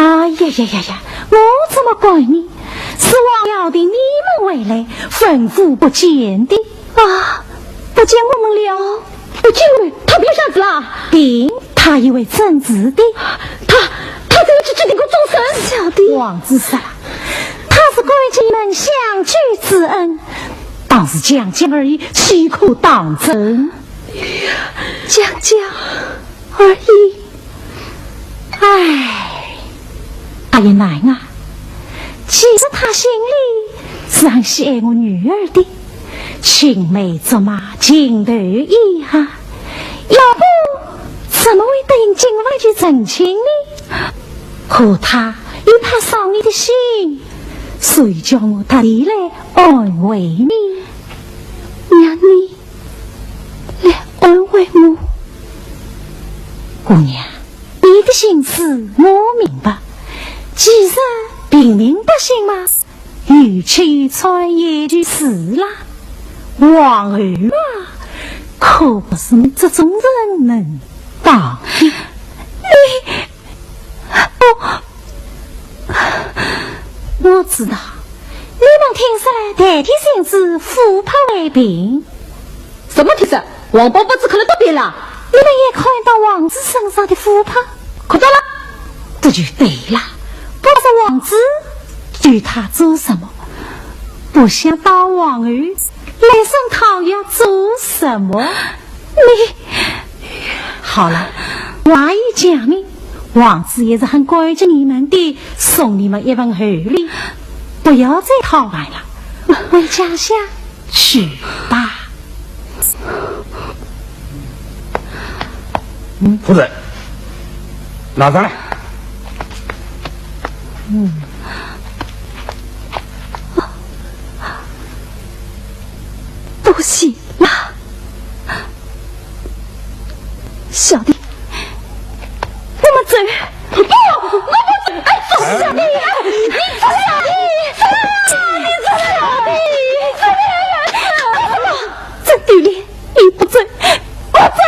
哎呀呀呀呀，我怎么怪你？是王爷要定你们回来，吩咐不见的。啊，不见我们了？不见我们，他病啥子啦？病，他也会诊治的。他，他怎么去治这个众生？小弟。王子说了，他是感激你们相救之恩，当是讲讲而已，岂可当真？讲讲而已。唉，阿也难啊，其实他心里是很喜爱我女儿的，青梅竹马，情投意合，要不怎么会答应今晚就成亲呢？可他又怕伤你的心，所以叫我特地来安慰你。让你来安慰我。姑娘，你的心思我明白，其实平民百姓嘛，有吃有穿也就是啦。王后嘛，可不是你这种人能当的。你，我，我知道，你们听说了代替寻子，夫拍为凭。什么听说？王宝不知可能都变了。你们也看到王子身上的夫拍？看到了。这就对了，不是王子，对他做什么？不想当王后，来生讨要做什么？你，好了，话已讲明，王子也是很感激你们的，送你们一份厚礼，不要再讨饭了，回家乡去吧。嗯，夫人，拿上来。嗯，多谢啦。 小弟，我们走。不，我不走。哎，小弟，哎，你走，小弟，走，你走，小弟，走，真丢脸，你不走，我走。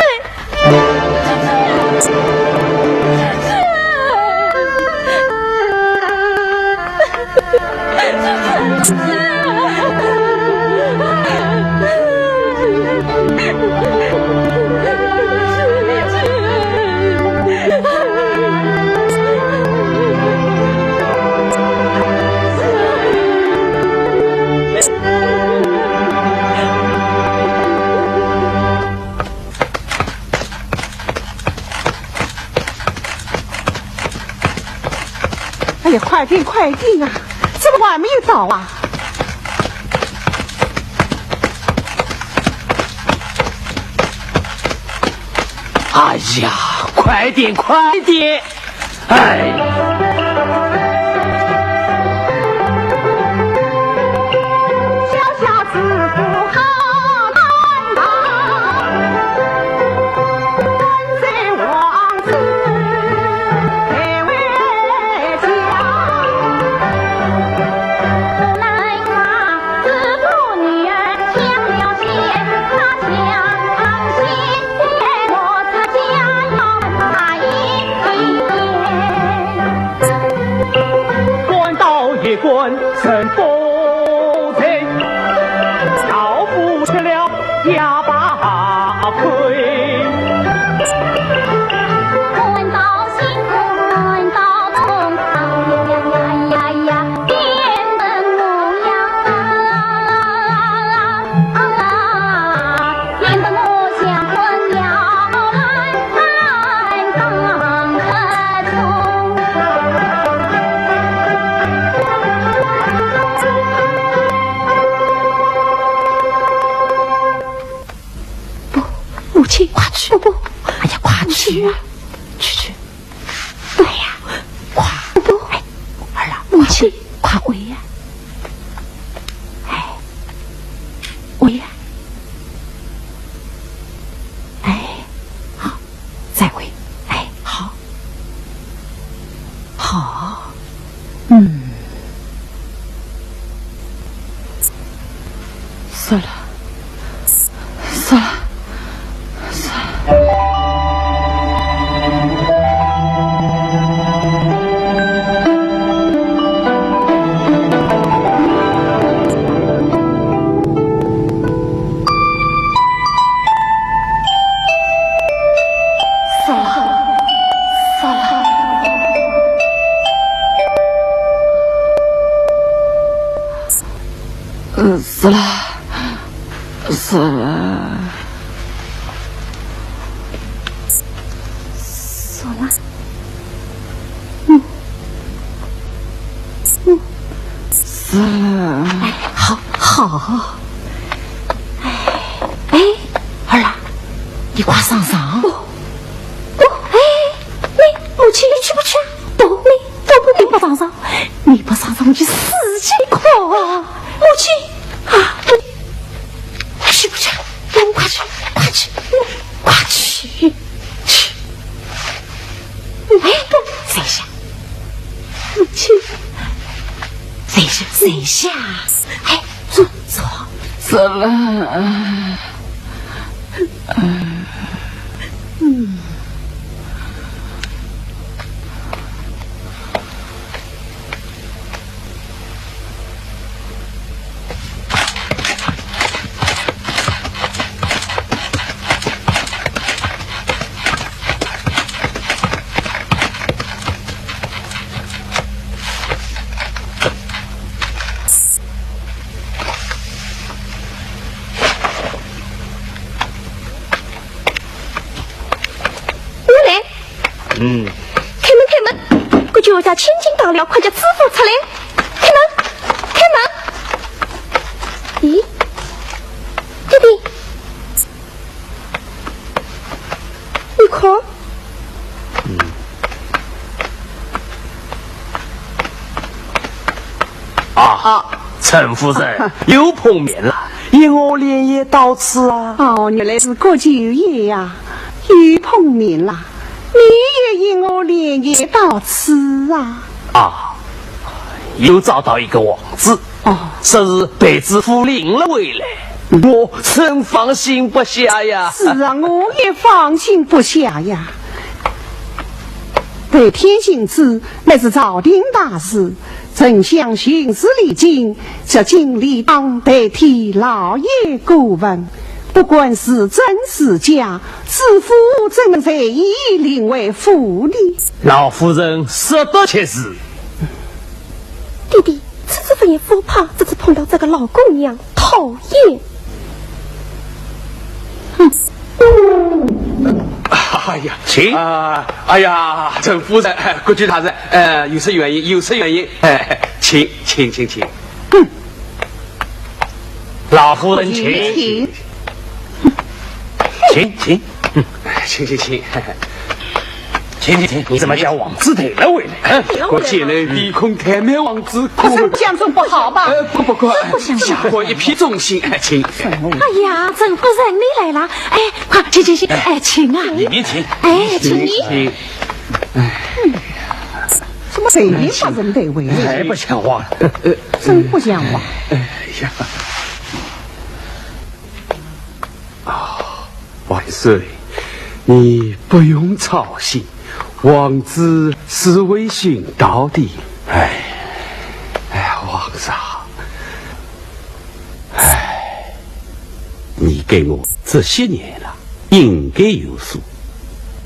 快点，快点啊！怎么还没有到啊？哎呀，快点，快点！哎。官道一官人不人，老夫吃了哑巴亏。官道行官道中，呀呀呀，变本模样。 不，母亲，快去！不，不，哎呀，快去啊！母亲，去，去。 哎呀，快！不，哎，儿啊，母亲，快回呀！哎，回呀！哎，好，再回。哎，好，好，嗯，算了。 算了，算了。算了，算了。 嗯，是啦，是啦。是啦。嗯。嗯。是啦。哎，好，好。哎，哎，儿啊，你快上床。不，不，哎，你，母亲，你去不去啊？不，你，都不，你不上床，你不上床，我就死去。你快，母亲。 啊，去不去？快去，快去，快去，去！哎，坐下，母亲，坐下，坐下。哎，坐，坐。怎么？嗯。 我来。嗯。开门，开门，我叫我家千金到了，快叫知府出来。开门，开门。咦，爹爹，你看。嗯。 啊，陈夫人，又碰面了，燕窝莲叶到此啊。哦，原来是国舅爷呀，又碰面了，你也燕窝莲叶到此啊。啊，又找到一个王子，哦。说是陪知府领了回来，嗯。我真放心不下呀。是啊，我也放心不下呀。 陪天行知乃是朝廷大事，丞相巡视礼进，则尽理当代替老爷过问。不管是真是假，知府怎能随意另外府里？老夫人说得极是。爹爹，此次不也不怕，这次碰到这个老姑娘，讨厌。哼。哎呀，请。啊，哎呀，陈夫人，哎，国舅大人，呃，有失远迎，有失远迎，哎，请，请，请，请。嗯。老夫人请。请。请，请。嗯，请，请，请。请，请，请，你怎么叫王子退了回来？嗯，我见了唯恐怠慢王子，可是这样总不好吧？呃，不，不可，这不像话。下官一片忠心，哎，请。哎呀，陈夫人，你来了，哎，快，请，请，请，哎，请啊。里面请。哎，请。请。什么罪名把人带回来？太不像话了。真不像话。哎呀。啊，万岁，你不用操心，王子是会寻到的。哎，哎，皇上，哎，你跟我这些年了，应该有数。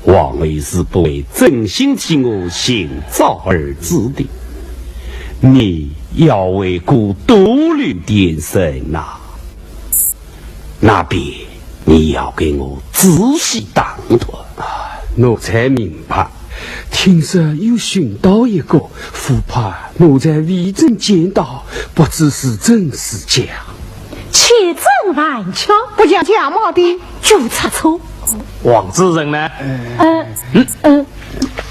皇后是不会真心替我寻找儿子的，你要为国多留点神呐。那边你要给我仔细打探。啊，奴才明白，听说有寻到一个，只怕奴才未曾见到，不知是真是假。千真万确。不讲假冒的，就差错。王子人呢？呃，呃，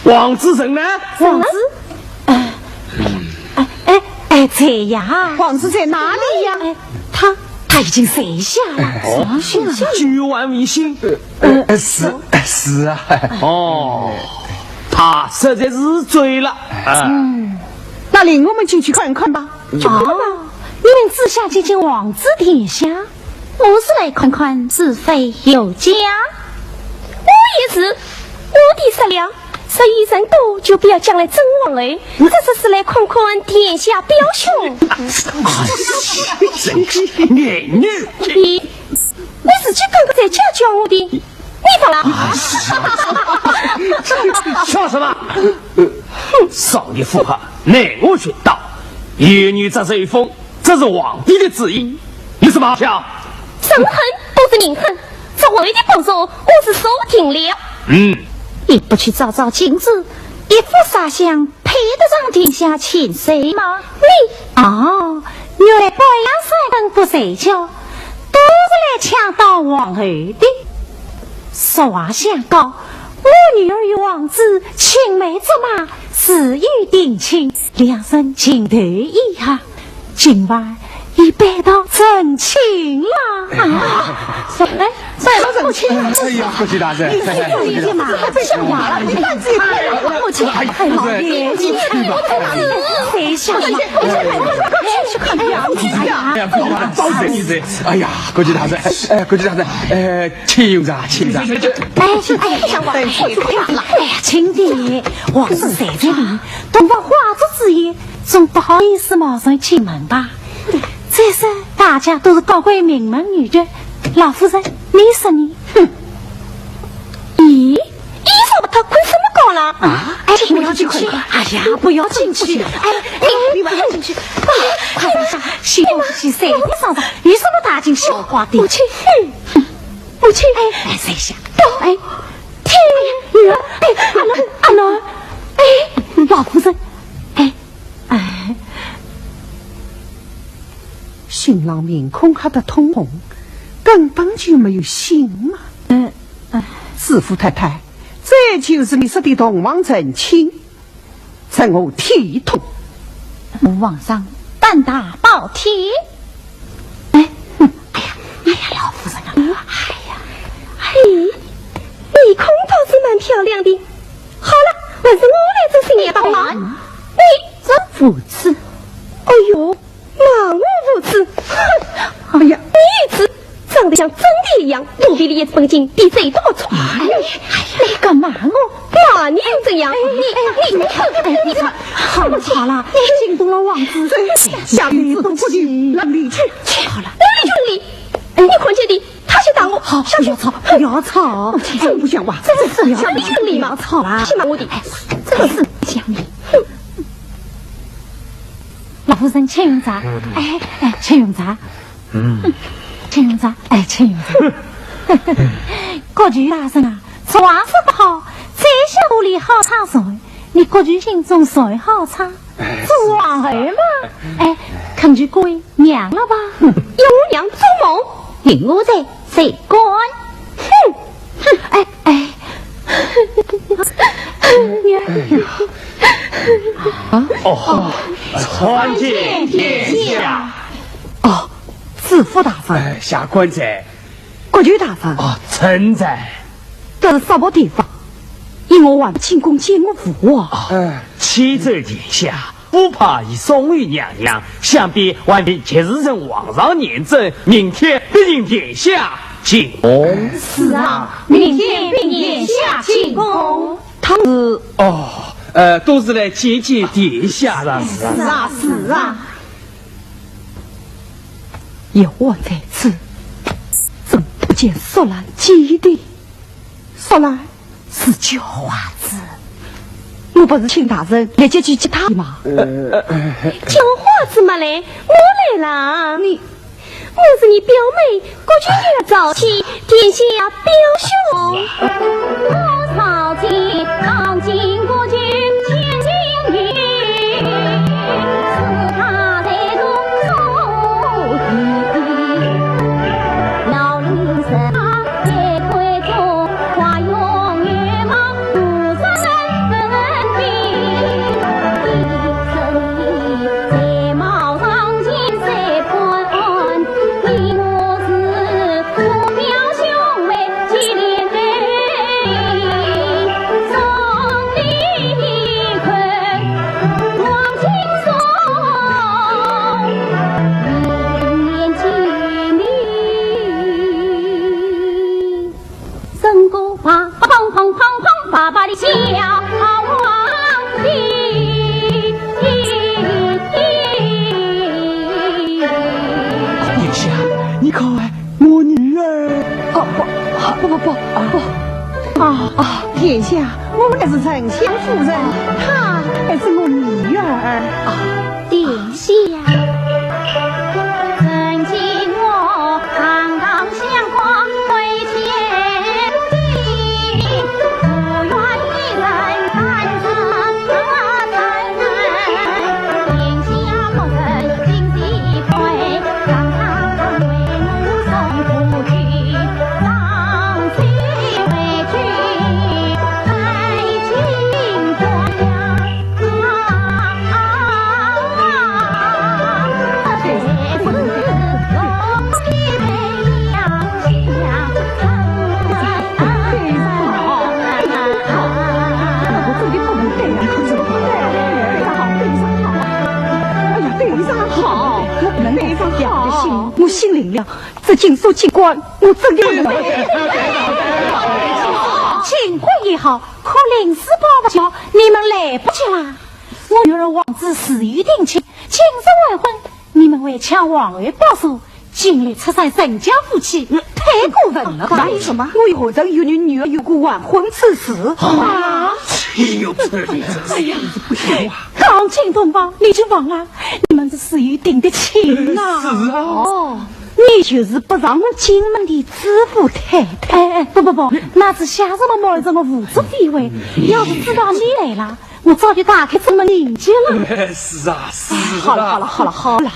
王子人呢？王子？哎，哎，哎，在呀。王子在哪里呀？哎，他，他已经睡下了。哦，睡下了。君王未醒。呃，是，是啊。哦，他实在是醉了。啊。嗯，那领我们进去看看吧。哦，你们只想见见王子殿下？我是来看看是非有假。我也是，我的说了， 说一人多就不要讲来争王后，这只是来看看殿下表兄。哎，你，你自己刚刚才教教我的，你忘了？笑什么？少年不怕难我寻到，一女则随风，这是皇帝的旨意。你什么好笑？人恨不如人恨，这王后的不是，我是说定了。嗯。你不去照照镜子，一副啥相配得上殿下千岁吗？你，哦，原来保阳山登不睡觉，都是来抢到皇后的。俗话相告，我女儿与王子青梅竹马，自幼定亲，两人情投意合， 今晚已拜堂成亲了。啊，哎，拜堂成亲了。哎呀，国舅大人，哎呀，国舅大人，这还不像话了，你看这个。哎，老爷，你看，谁想到？去看表姐。哎呀，哎呀，招谁你谁？哎呀，国舅大人，哎，国舅大人，哎，请用茶，请用茶。哎，哎，哎呀，亲爹，王子在这里，东方花烛之夜， 总不好意思冒昧进门吧？再说大家都是高贵名门女眷，老夫人，你说呢？哼！咦，衣裳不脱，困什么觉了？啊？哎，不要进去！哎呀，不要进去！哎，你，你不要进去！哎，快点上，新婚夫妻随便上上，有什么大惊小怪的？母亲，母亲，哎，哎，谁想？哎，天，女儿，哎，阿奴，阿奴，哎，老夫人，哎， 哎，新郎面孔吓得通红，根本就没有醒嘛。嗯，哎。师傅太太，这就是你说的洞房成亲，成何体统？我皇上胆大包天。哎，哼，哎呀，哎呀，老夫人啊，哎呀，嘿，面孔倒是蛮漂亮的。好了，还是我来做新娘吧。你 这无耻！哎呦，骂我无耻！哼！哎呀，你一只长得像真的一样，肚皮里一只本金，比谁都粗。哎，你敢骂我？骂你又怎样？哎，你，你，你，你，你，好了，好了，惊动了王子，下面不起，让你去。好了，你去你，你看见的， 他先打我，好，不要吵，不要吵，真不像话，真是不要吵，你讲理嘛，不要吵啦，先打我的，哎，真是讲理。老夫人，请用茶，哎，哎，请用茶，嗯，请用茶，哎，请用茶。国舅大人啊，说话说得好，宰相肚里好唱谁，你国舅心中谁好唱？哎，做皇后嘛，哎，恳求各位让了吧。有娘做梦，令我在谁管？哼，哼，哎，哎。啊？哦，参见殿下。哦，知府大人。哎，下官在。 国舅大人。啊，臣在。这是什么地方？因我还不清宫见过父王。哎，启奏殿下，不怕已送与娘娘，想必还凭节度使皇上验证，明天必请殿下进宫。是啊，明天必请殿下进宫。他们是哦，呃，都是来见见殿下的。是啊，是啊。 有我在此，怎不见淑兰姐弟？淑兰是叫花子，我不是请大人立即去接她吗？叫花子么嘞，我来啦。你，我是你表妹，过去也早起，殿下表兄。我早起，早起，过去见见你。 殿下，你看，我女儿。哦，不，不，不，不，不。啊，啊，殿下，我乃是丞相夫人，她乃是我女儿。啊，殿下。我心领了，这金锁金冠，我真的不能。金冠也好，可临时抱不着，你们来不及啦。我女儿王子自有定亲，今日完婚，你们还抢皇后宝座，竟然拆散人家夫妻，太过分了吧？哪有什么？我何曾与你女儿有过完婚之事？啊？岂有此理！哎呀，不行啊！刚进洞房，你就忘了，你们是自有定的亲呐。是啊。哦，你就是不上我进门的知府太太。哎，哎，不，不，不，那是下什么瞒着我无知非为，要是知道你来了， 我早就打开这么年纪了。是啊，是啊。好了，好了，好了，好了，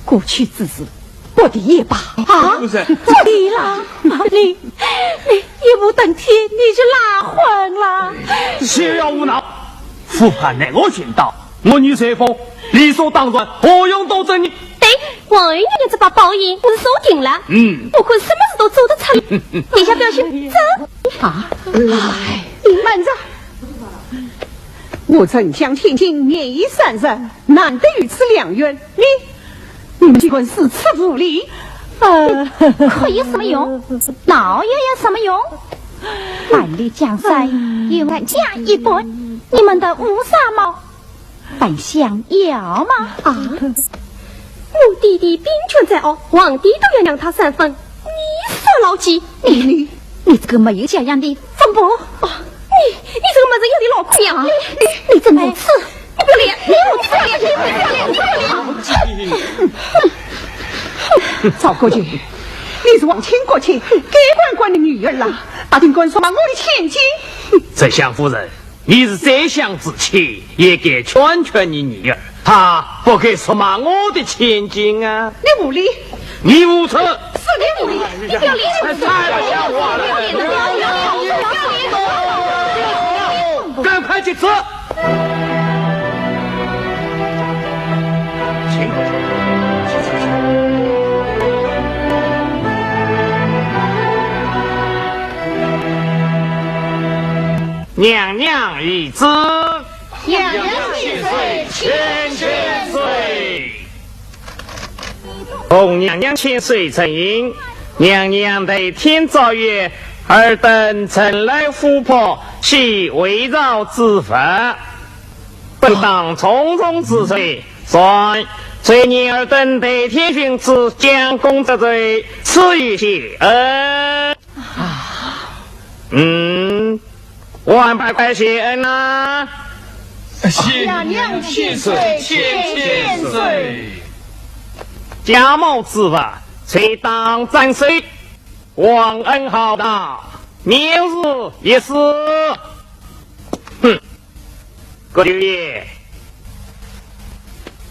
过去之事，不提也罢。啊？不是。不提了？你，你一步登天，你就拉婚了。休要胡闹！府判乃我寻到，我女随封，理所当然，何用多争议？对，我有你这把宝印，我是说定了。嗯。不管什么事都做得成。殿下表兄，走。啊？哎，慢着。 我丞相卿卿年已三十，难得有此良缘，你，你们竟敢如此无礼，呃，哭有什么用？闹也有什么用？万里江山有俺家一半，你们的乌纱帽，还想要吗？啊！我爹爹兵权在握，皇帝都要让他三分，你说老几？你，你，你这个没有教养的疯婆！哦，你，你这个没人样的老姑娘！你，你，你怎么如此？你不要脸，你不要脸，你不要脸，你不要脸！赵国舅，你你是皇亲国戚，该管管的女儿啦，大胆敢辱骂我的千金。丞相夫人，你是宰相之妻，也该劝劝你女儿，她不该辱骂我的千金啊。你无礼！你无耻！是你无礼！你不要理我！太不像话了！赶快去吃！请，请，请，请。娘娘懿旨。娘娘千岁，千千岁。 奉娘娘千岁圣谕，娘娘代天诏曰：尔等城楼府仆，系围绕之物，不当从从之罪。传，罪人尔等代天巡视，将功折罪，赐予谢恩。嗯，万百岁谢恩啊！谢娘娘千岁，千千岁。 家母之物，罪当斩首，皇恩浩荡，免如一死。哼，葛九爷。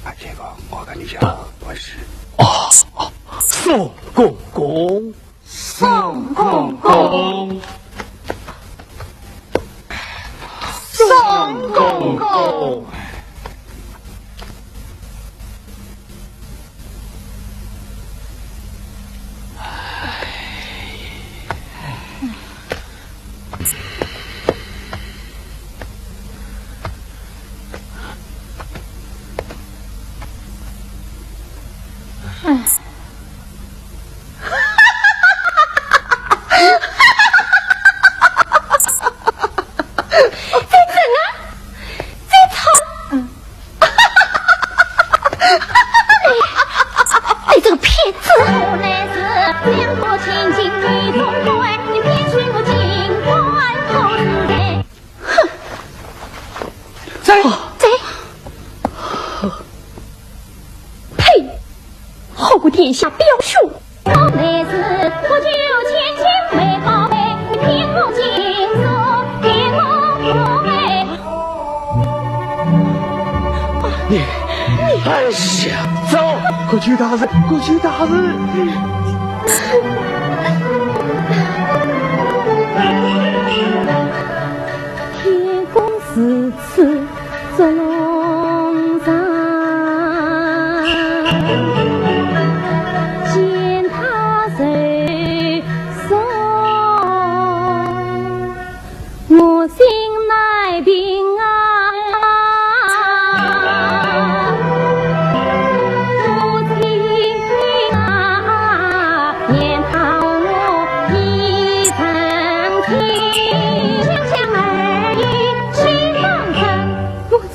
啊，这个我跟你讲，不是。哦，哦，宋公公。 宋公公，宋公公。你这个骗子！哼！走！走！呸！好个殿下表兄！ 你，哎呀，走！国舅大人，国舅大人！天公如此捉弄人，见他受伤，我心难平啊！我心啊，念他我已成亲，想想儿也是当真。母亲。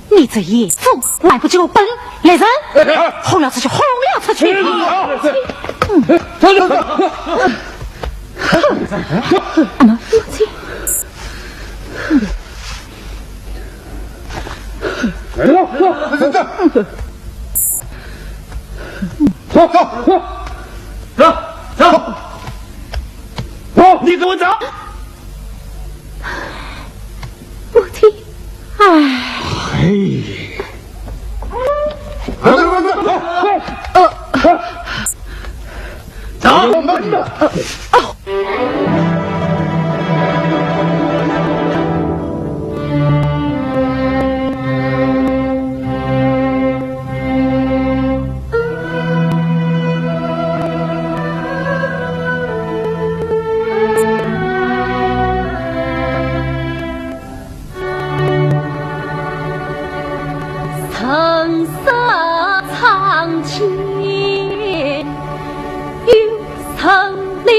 你这野种，还不给我滚！来人，哎，哎，哎。轰了出去，轰了出去！哎，哎，哎。嗯。走，走，走。哼，俺们夫妻。来，走，走，走。走，走，走。走，走。走，你给我走。 母亲，唉。嘿。走，慢点。 曾设长街，又曾立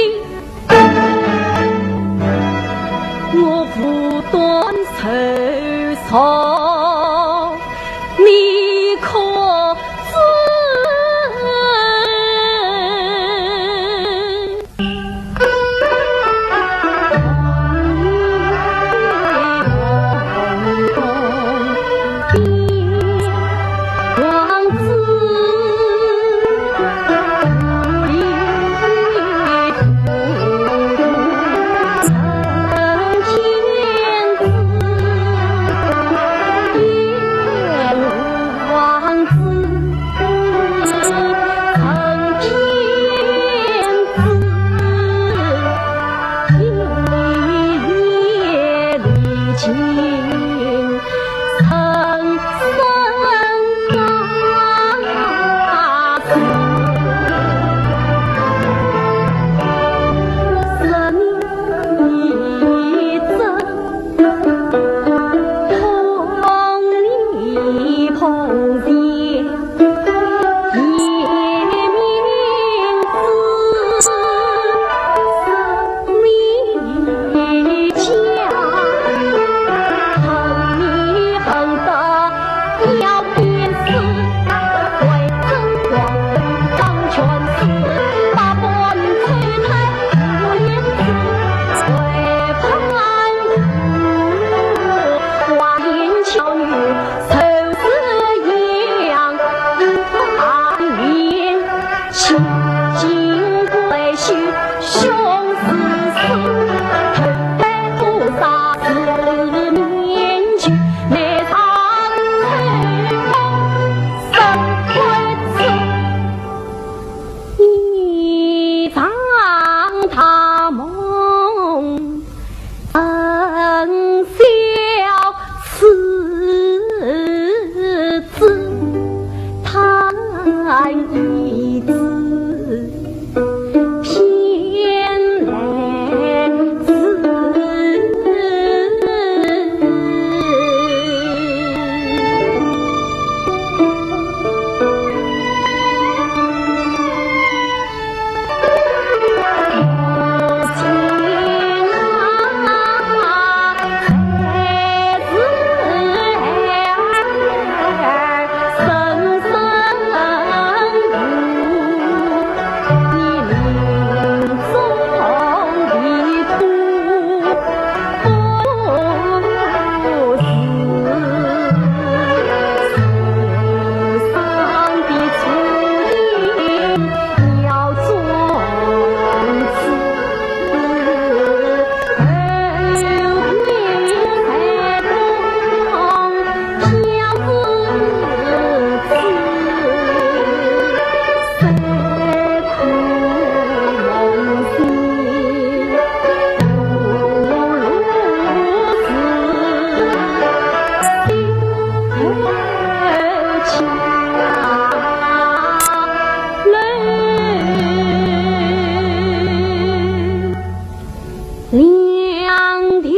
两庭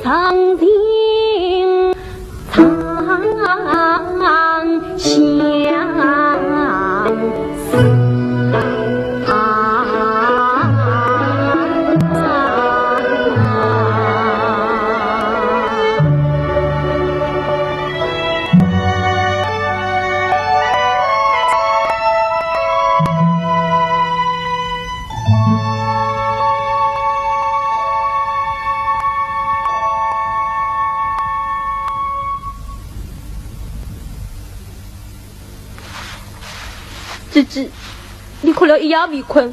长亭长相似。姐姐，你哭了一夜没困，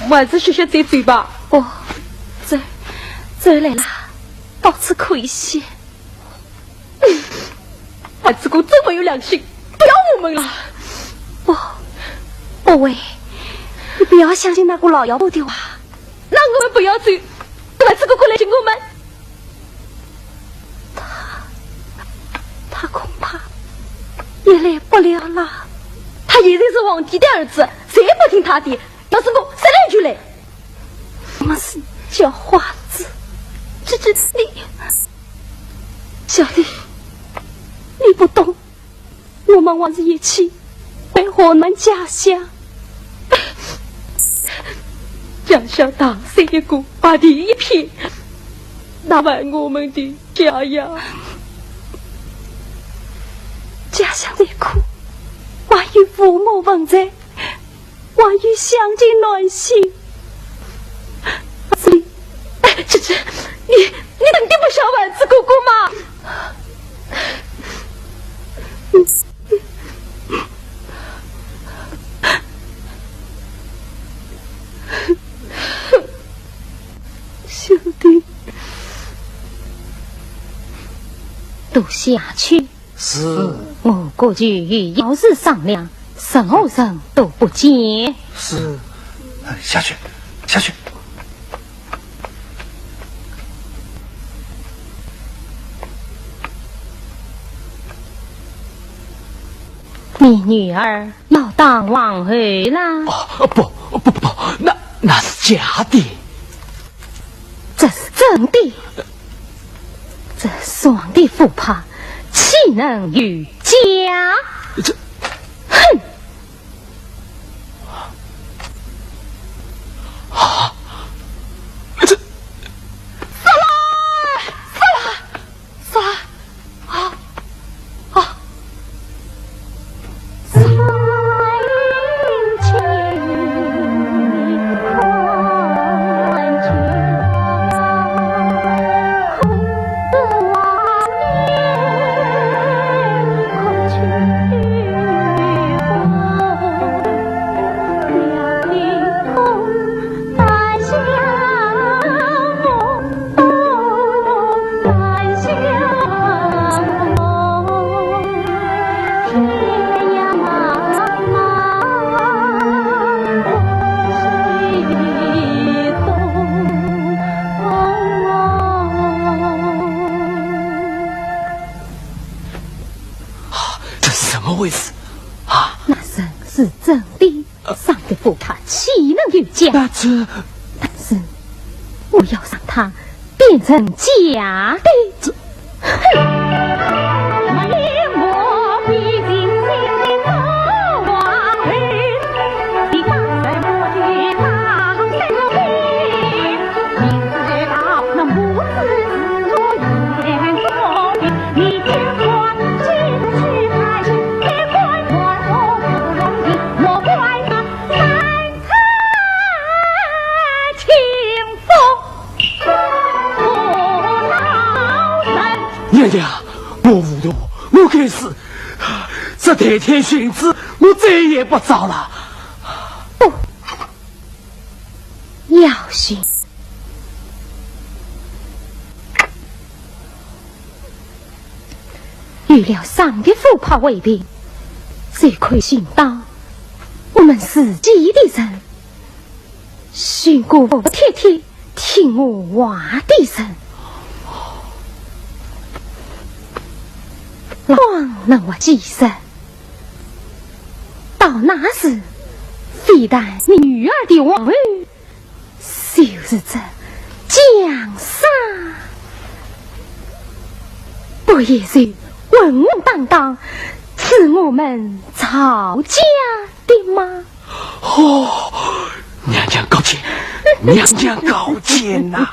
我们还是歇歇再走吧。不，这，这来了，到此可以歇。 儿子哥真没有良心，不要我们了。不，不会，你不要相信那个老妖婆的话。那我们不要走，儿子哥过来寻我们。他，他恐怕也来不了了。他现在是皇帝的儿子，谁也不听他的。要是我，谁来就来。我们是叫花子。这，这，你，小弟，你不懂，我们还是一起回河南家乡。家乡大山一个，白云一片，哪还我们的家呀？家乡再苦，还有父母还在， 还有乡亲暖心。这里，哎，这，这，你，你肯定不晓得儿子哥哥吗？小弟，都下去。 是。我过去与姚氏商量，任何人都不见。是。哎，下去，下去。你女儿要当皇后啦？哦，不，不，不，不，那，那是假的。这是真的。 这皇帝不怕，岂能有假？这，哼！啊，这，杀了，杀了，杀了！啊，啊！啊，这是怎么回事？啊，是真的，上个不怕岂能有假？那这……但是我要让他变成假的。哼！娘娘，我糊涂，我该死，这代天巡子，我再也不招了。不，要紧。 有了上级府派回禀，这块行当，我们自己的人，寻个服帖帖听我话的人。光能活几日？到那时，非但你女儿的皇后， 就是这江山，不也是稳稳当当是我们赵家的吗？哦，娘娘高见，娘娘高见呐！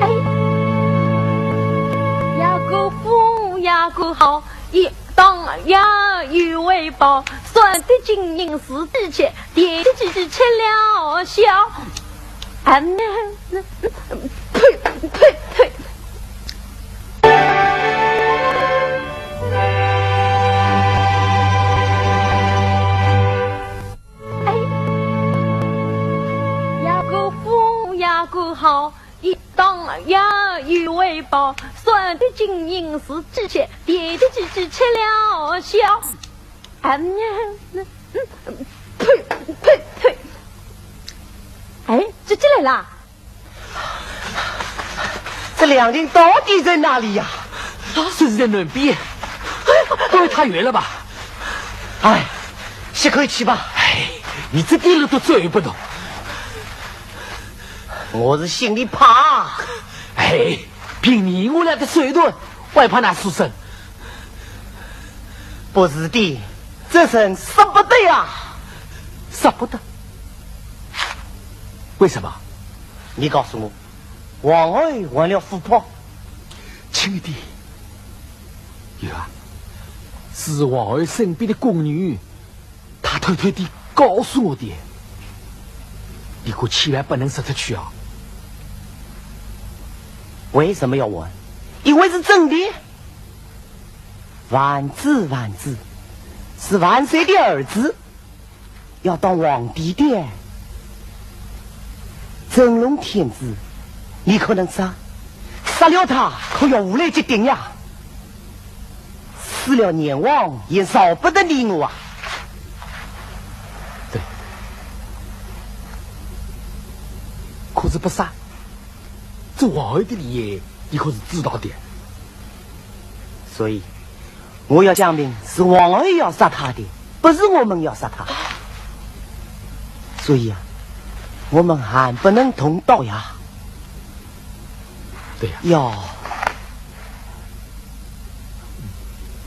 哎，呀个风呀个好，一当呀有为宝，算的金银是地钱，跌的几几吃了笑。啊，呸，呸，呸。哎，呀个风呀个好，一当呀有为宝，算的金银是几钱，跌的几几吃了笑。啊，呸，呸，呸。哎，姐姐来啦。这两人到底在哪里呀？老师在南边。哎，不会太远了吧？哎，歇口气吧。哎，你这点路都走不动。我是心里怕。哎，凭你我俩的手段，还怕那书生？不是的，这人使不得呀。使不得？为什么？你告诉我，王二还了虎豹？轻一点。有啊，是王二身边的宫女 她偷偷地告诉我的，你可千万不能说出去啊。为什么要瞒？因为是真的。万子，万子，是万岁的儿子，要当皇帝的。真龙天子，你可能杀，杀了他可要五雷击顶呀。 死了阎王也饶不得你我啊！对，可是不杀，这王二的厉害，你可是知道的。所以，我要讲明是王二要杀他的，不是我们要杀他。所以啊，我们还不能动刀呀。 对呀。要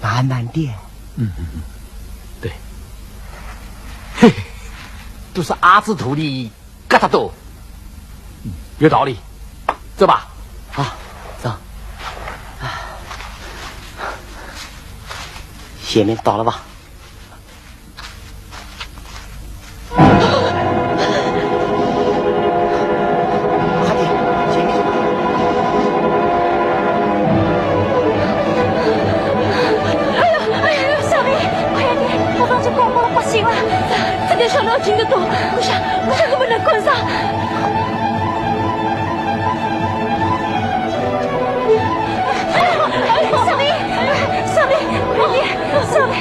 慢慢点。嗯嗯嗯，对。嘿嘿，都是鸭子肚里咯嗒多。嗯，有道理。走吧。好，走。前面到了吧？ 快点，前面去吧。哎呦，哎呦，小妹，快点，我刚才光顾了不行了，这点小事情都多，我想，我想我们能赶上。哎呦，哎呦，小妹，小妹，快点，小妹。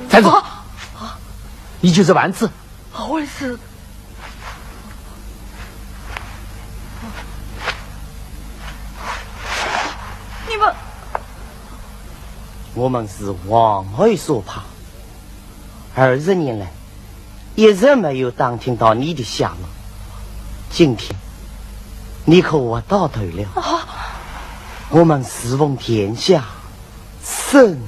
站住！啊！你就是丸子？我是。你们……我们是王二所派。 二十年来，一直没有打听到你的下落。今天，你可活到头了。啊！我们侍奉天下，胜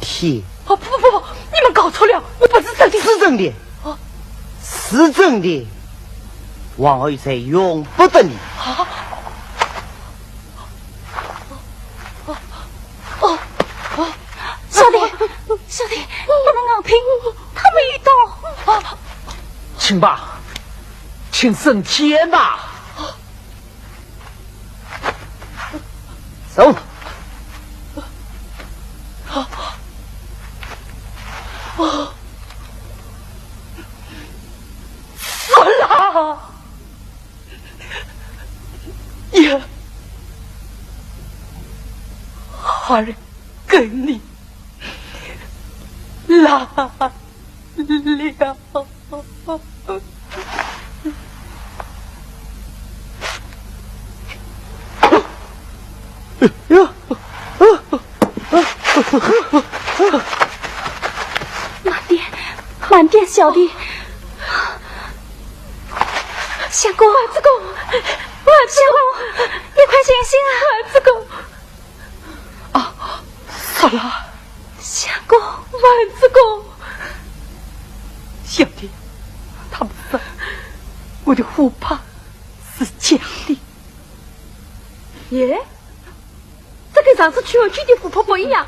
天。啊，不不不不，你们搞错了，我不是真的。是真的。啊？是真的。王二才容不得你。啊？ 哦，哦，小弟，小弟，我们昂平他们一刀。请吧，请升天吧。走。死了！ 呀，孩儿跟你来了。慢点，慢点，小弟。 相公，丸子公，丸子公，你快醒醒啊！丸子公，啊，死了！相公，丸子公，小弟，他们说我的虎豹是假的。耶？ 这跟上次取回去的虎豹不一样。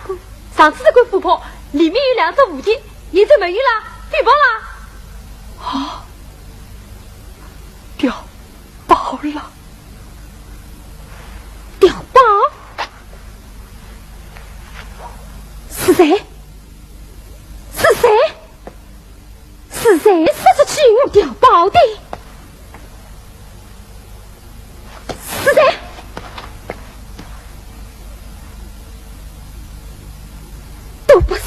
上次这个虎豹里面有两只蝴蝶，现在没有了，掉包了。啊，掉包了。掉包？是谁？是谁？ 是谁说出去我掉包的？是谁？都不是。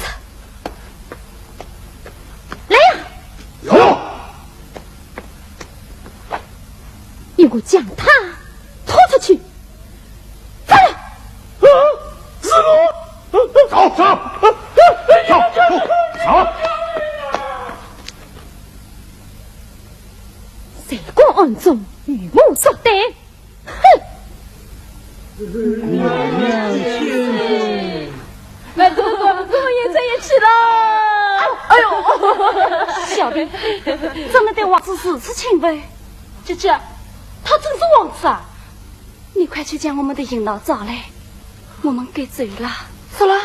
来呀！有！与我将他暗中与我作对。哼！娘娘千岁。那这个我们也在一起了。哎呦，小弟，怎么对王子如此轻浮？姐姐，他真是王子啊！你快去将我们的银牢找来，我们该走了。走了？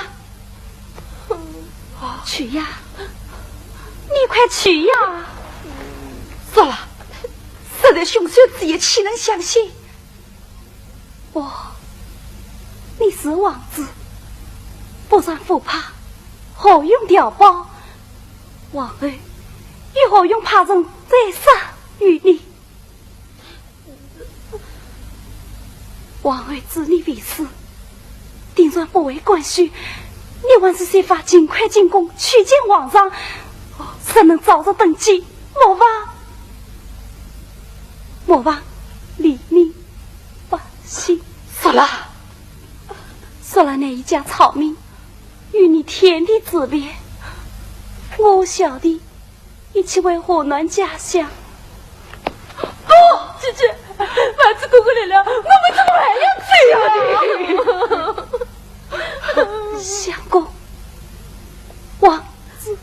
去呀，你快去呀！走了，实在凶手之一，岂能相信？哦，你是王子，不穿虎豹，何用碉堡？王后又何用派人追杀于你？ 王后知你未死，定然不会甘休，你还是设法尽快进宫去见皇上，若能早日登基，莫忘，莫忘黎民百姓。说了，说了那一家草民，与你天地之别，我小弟 一起回河南家乡。不，姐姐，丸子哥哥来了，我们怎么还要走啊？相公，王子，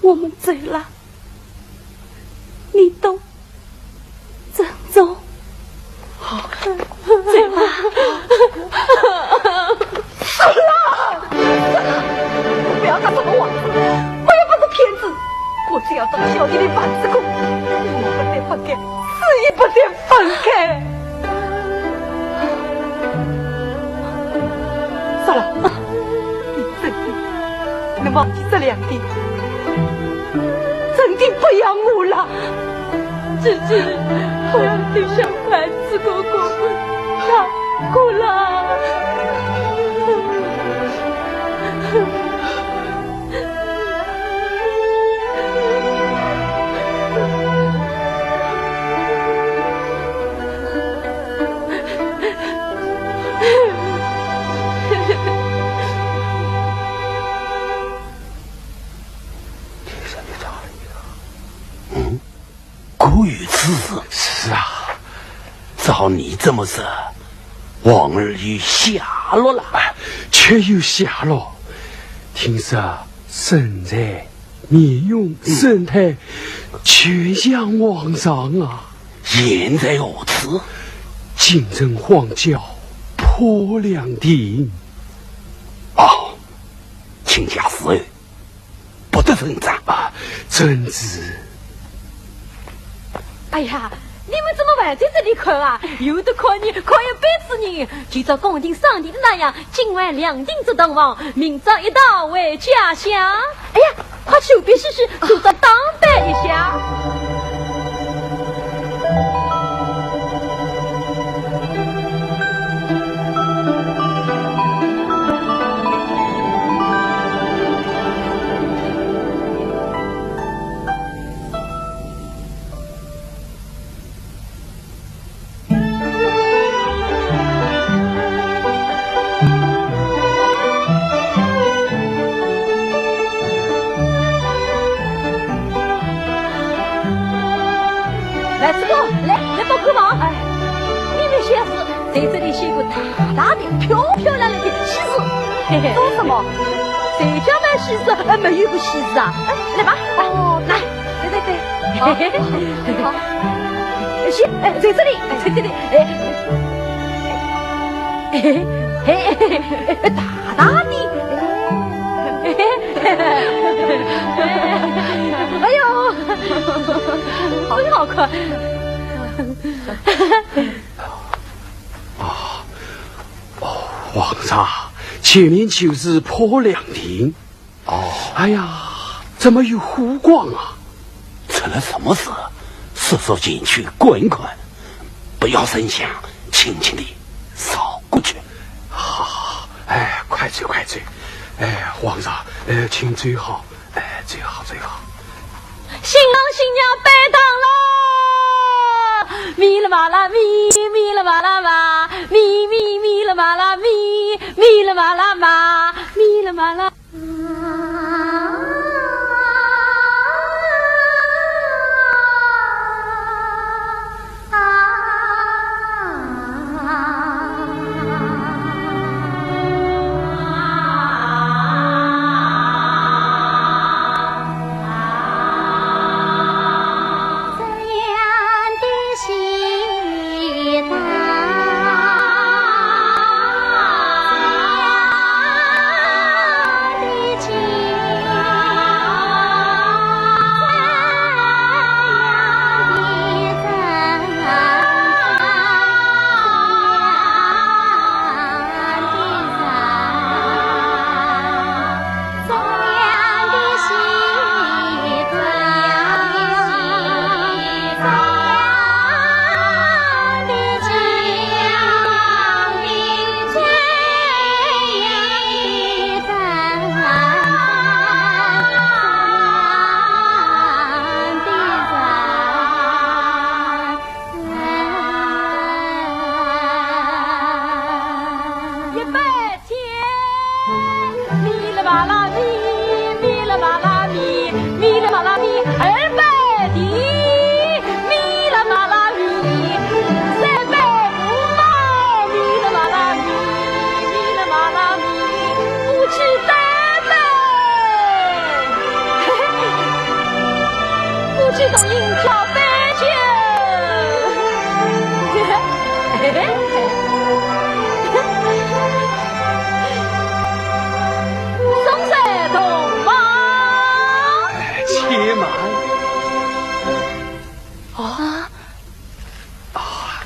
我们走了，你都 珍重。好，走吧。死了！死了！不要他什么王子，我又不是骗子，我只要当小弟的丸子哥，我不得分开，死也不得分开。算了，你真的能忘记这两天，真的不要我了。 姐姐，我要去想丸子哥哥，他哭了。嗯？ 果有此事？是啊。照你这么说，王儿有下落了？哎，确有下落。听说身材、面容、嗯。神态，全像往常啊。现在何处？京城荒郊破凉亭。哦，卿家是 不得声张。啊，遵旨。哎呀，你们怎么还在这里看啊？有的看呢，看一辈子呢。就照公定赏地的那样，今晚两锭子铜王，明朝一道回家乡。哎呀，快去别洗洗，就着打扮一下。 来，这个，来，来，帮个忙。哎，你们先是在这里写个大大的、漂漂亮亮的喜字。嘿嘿。做什么？谁家买喜字，呃，没有个喜字啊？哎，来吧。哦，来，对对对，好，好，好。写，哎，在这里，哎，在这里，哎。 嘿嘿嘿嘿，大大的。哎呦，真好看。啊，哦，皇上，前面就是破凉亭。 哦。哎呀，怎么有火光啊？出了什么事？速速前去观看，不要声响，轻轻地扫过去。好，哎，快走，快走。哎，皇上，呃，请走好，哎，走好，走好。新郎新娘拜堂喽！咪啦嘛啦咪，咪啦嘛啦嘛，咪咪咪啦嘛啦咪，咪啦嘛啦嘛，咪啦嘛啦。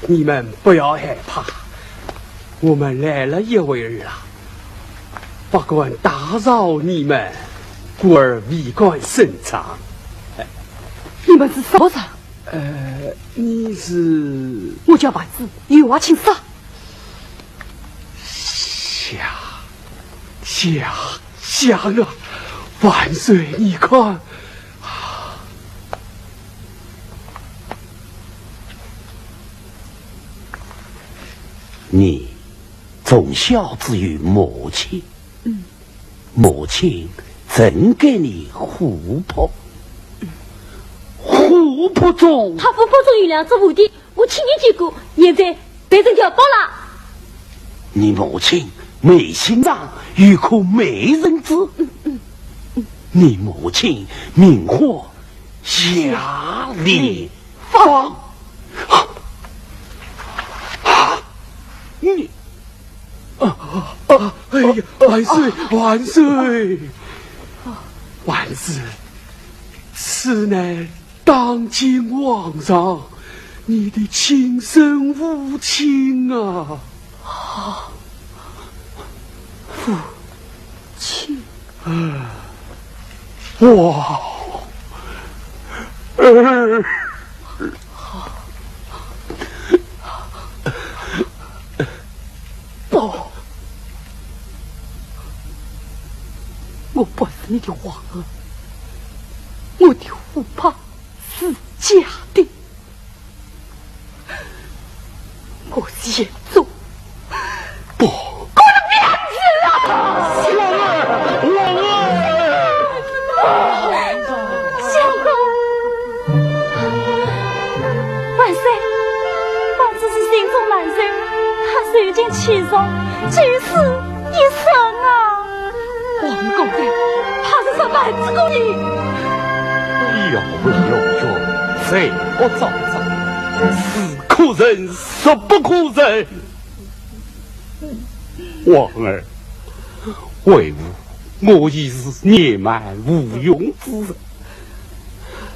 你们不要害怕，我们来了一会儿了，不敢打扰你们，故而未敢声张。你们是什么人？呃，你是？我叫白氏，有话请说。下，下，下啊！万岁，你看。 你从小只有母亲，嗯，母亲曾给你互扑，互扑中，他互扑中有两只蝴蝶，我亲眼见过，现在被人调包了。你母亲眉心上有颗美人珠，你母亲名唤夏丽。 放！啊！你……啊啊！哎呀，万岁，万岁！万岁！此乃当今皇上，你的亲生父亲啊！啊！父亲。 哇！儿，不，我不是你的皇儿，我的婚配是假的。 我是严嵩。不。我的面子啊！皇儿，皇儿！相公，万岁，万岁是心中难受，他受尽欺辱，九死一生啊！皇姑的，他是什么子功的？要不要冤，罪不昭彰，是可忍 是不可忍。皇儿，为父我已是年迈无用之人，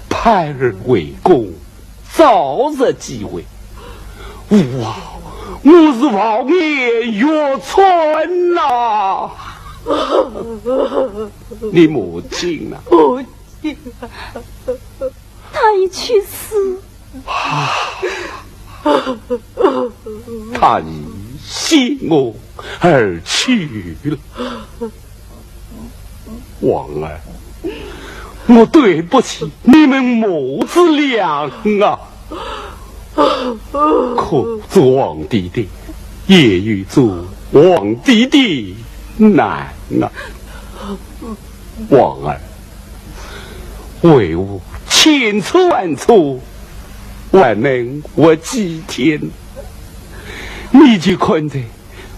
盼儿回宫，早日继位。父啊，我是望眼欲穿呐！你母亲呐！母亲啊！ 他已去世。他已先我而去了。皇儿，我对不起你们母子俩啊！苦做皇帝的，也有做皇帝的难啊！皇儿， 为父千错万错，还能活几天？你就看在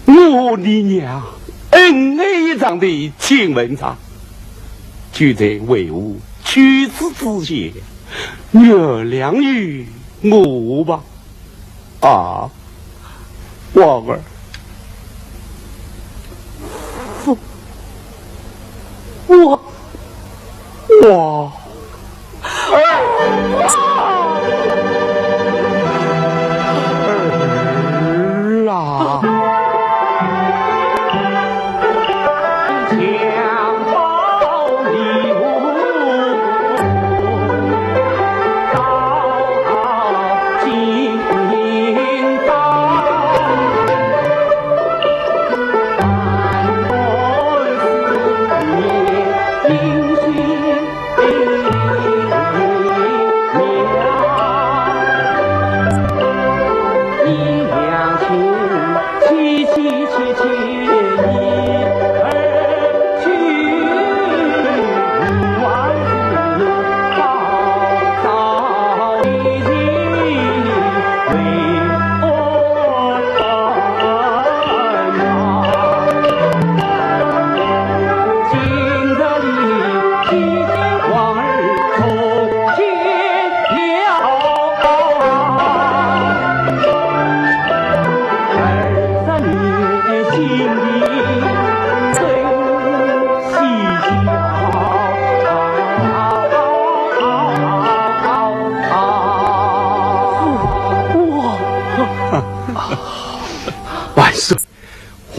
我和你娘恩爱一场的情分上，就在为父去世之前，原谅于我吧。 啊，皇儿，我，我，儿啊！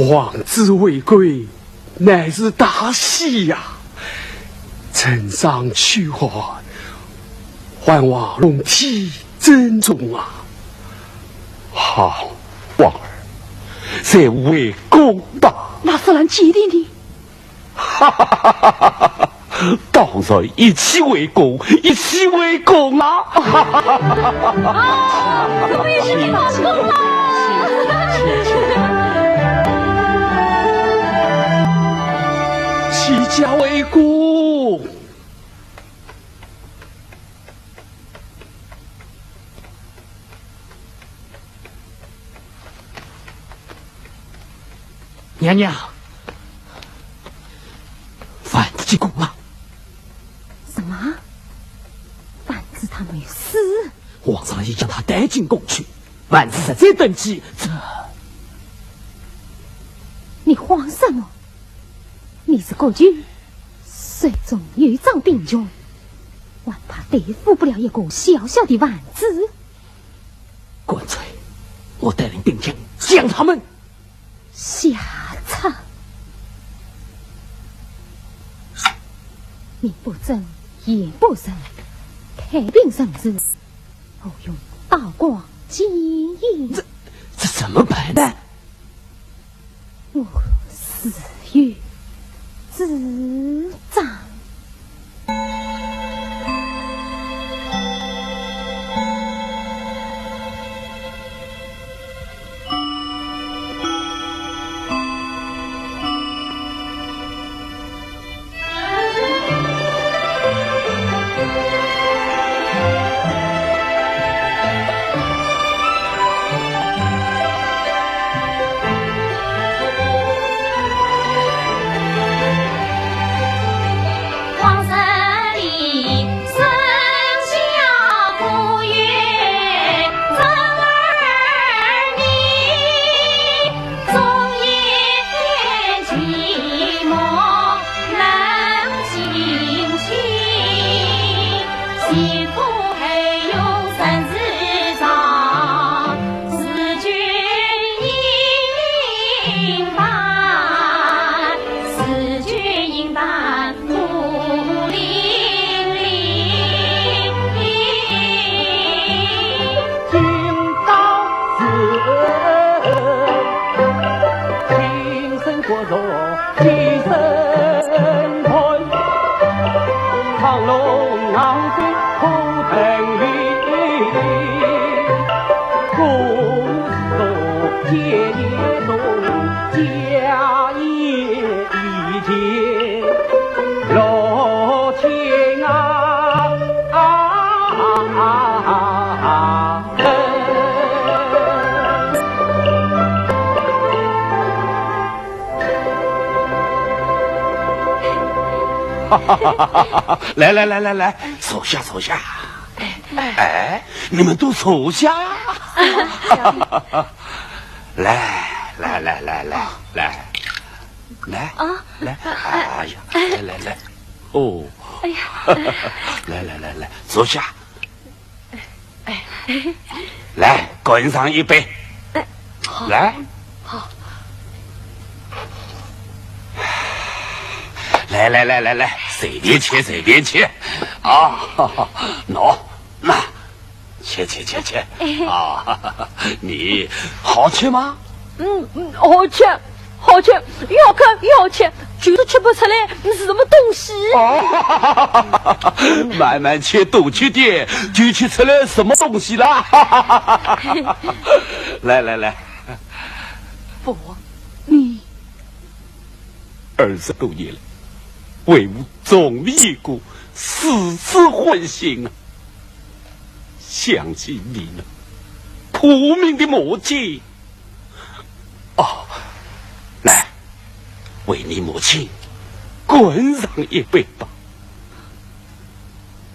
王子回归，乃是大喜呀！圣上驱寒，汉王龙体振中啊！好，王儿，随我回宫吧。那夫人见定的。哈哈哈哈哈！当然一起回宫，一起回宫啊！啊，我们也是回宫了。齐家回宫。 娘娘，丸子进宫了。什么？丸子他没死？皇上已将他带进宫去，丸子实在登基，这……你慌什么？你是国君，手中有一张兵权，还怕对付不了一个小小的丸子？ 干脆，我带领兵将将他们……下策！名不正言不顺，太平盛世，何用刀光剑影？这……这怎么办呢？ 我自有主张。来来来来来，坐下坐下。哎，你们都坐下。来来来来来来来。 来，啊，来，哎，哎呀，来来来，哦，哎呀，来来来来，坐下。来，干上一杯。哎，好，来，好。来来来来来，随便吃，随便吃。啊，喏，那， 吃吃吃吃。啊，你好吃吗？嗯，嗯，好吃，好吃，越看越好吃，就是吃不出来是什么东西。哦，慢慢吃，多吃点，就吃出来什么东西啦。来来来。父王，你……二十多年了，为父从未过，如此欢喜啊。 想起你那苦命的母亲。哦，来，为你母亲干上一杯吧。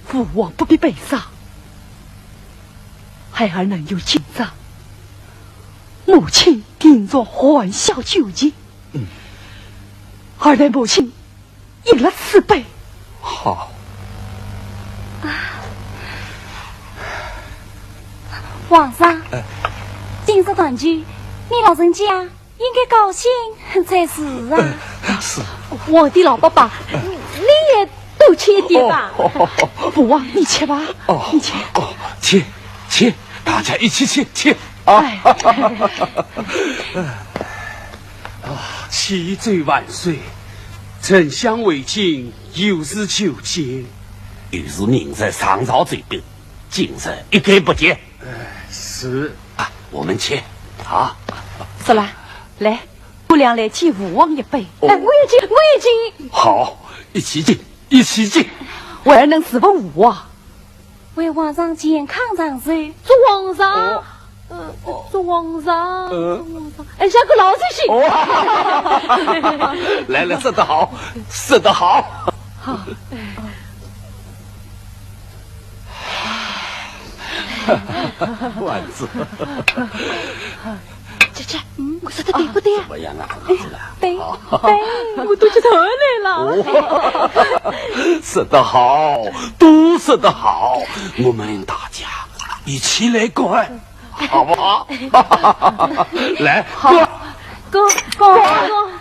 父王不必悲伤，孩儿能有今朝，母亲定然欢笑九年。嗯。儿代母亲 一律慈悲。好。啊，皇上，哎。今日团聚，你老人家应该高兴才是啊。是。皇帝老伯伯，你也多吃一点吧。哦，哦，哦，哦。父王，你吃吧，哦，你吃。哦，吃，吃，大家一起吃，吃啊。哎。啊，启奏万岁，丞相回京有事求见。有事明日上朝奏禀，今日一概不见。哎，是。啊，我们去。啊。是了，来，姑娘来敬父王一杯。哦。哎，我也敬，我也敬。好，一起敬，一起敬。我儿能侍奉父王。为皇上健康长寿。祝皇上，哦。呃，祝皇上，呃。祝皇上。哎，像个老寿星。哦。来了，说得好，说得好。好。 丸子。姐姐，嗯，我说的对不对啊？怎么样啊，丸子啊？对，好。对，我都觉得很累了。哦，说得好，都说得好，我们大家一起来干，好不好？来，好。干。干，干，干。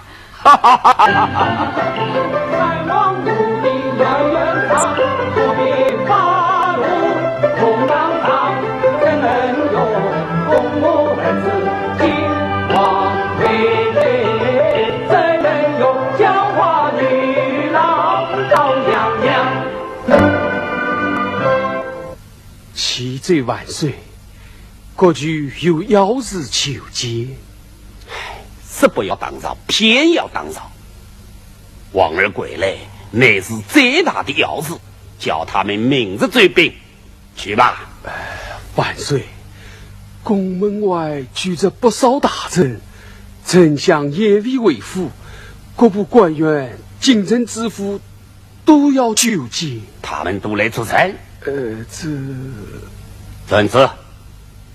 启奏万岁，国舅有要事求见。唉，说不要打扰，偏要打扰。皇儿归来，乃是最大的要事，叫他们明日奏禀。去吧。万岁，宫门外聚着不少大臣，丞相鄢妃回府，各部官员、京城知府 都要求见。他们都来作甚？呃，这……传旨，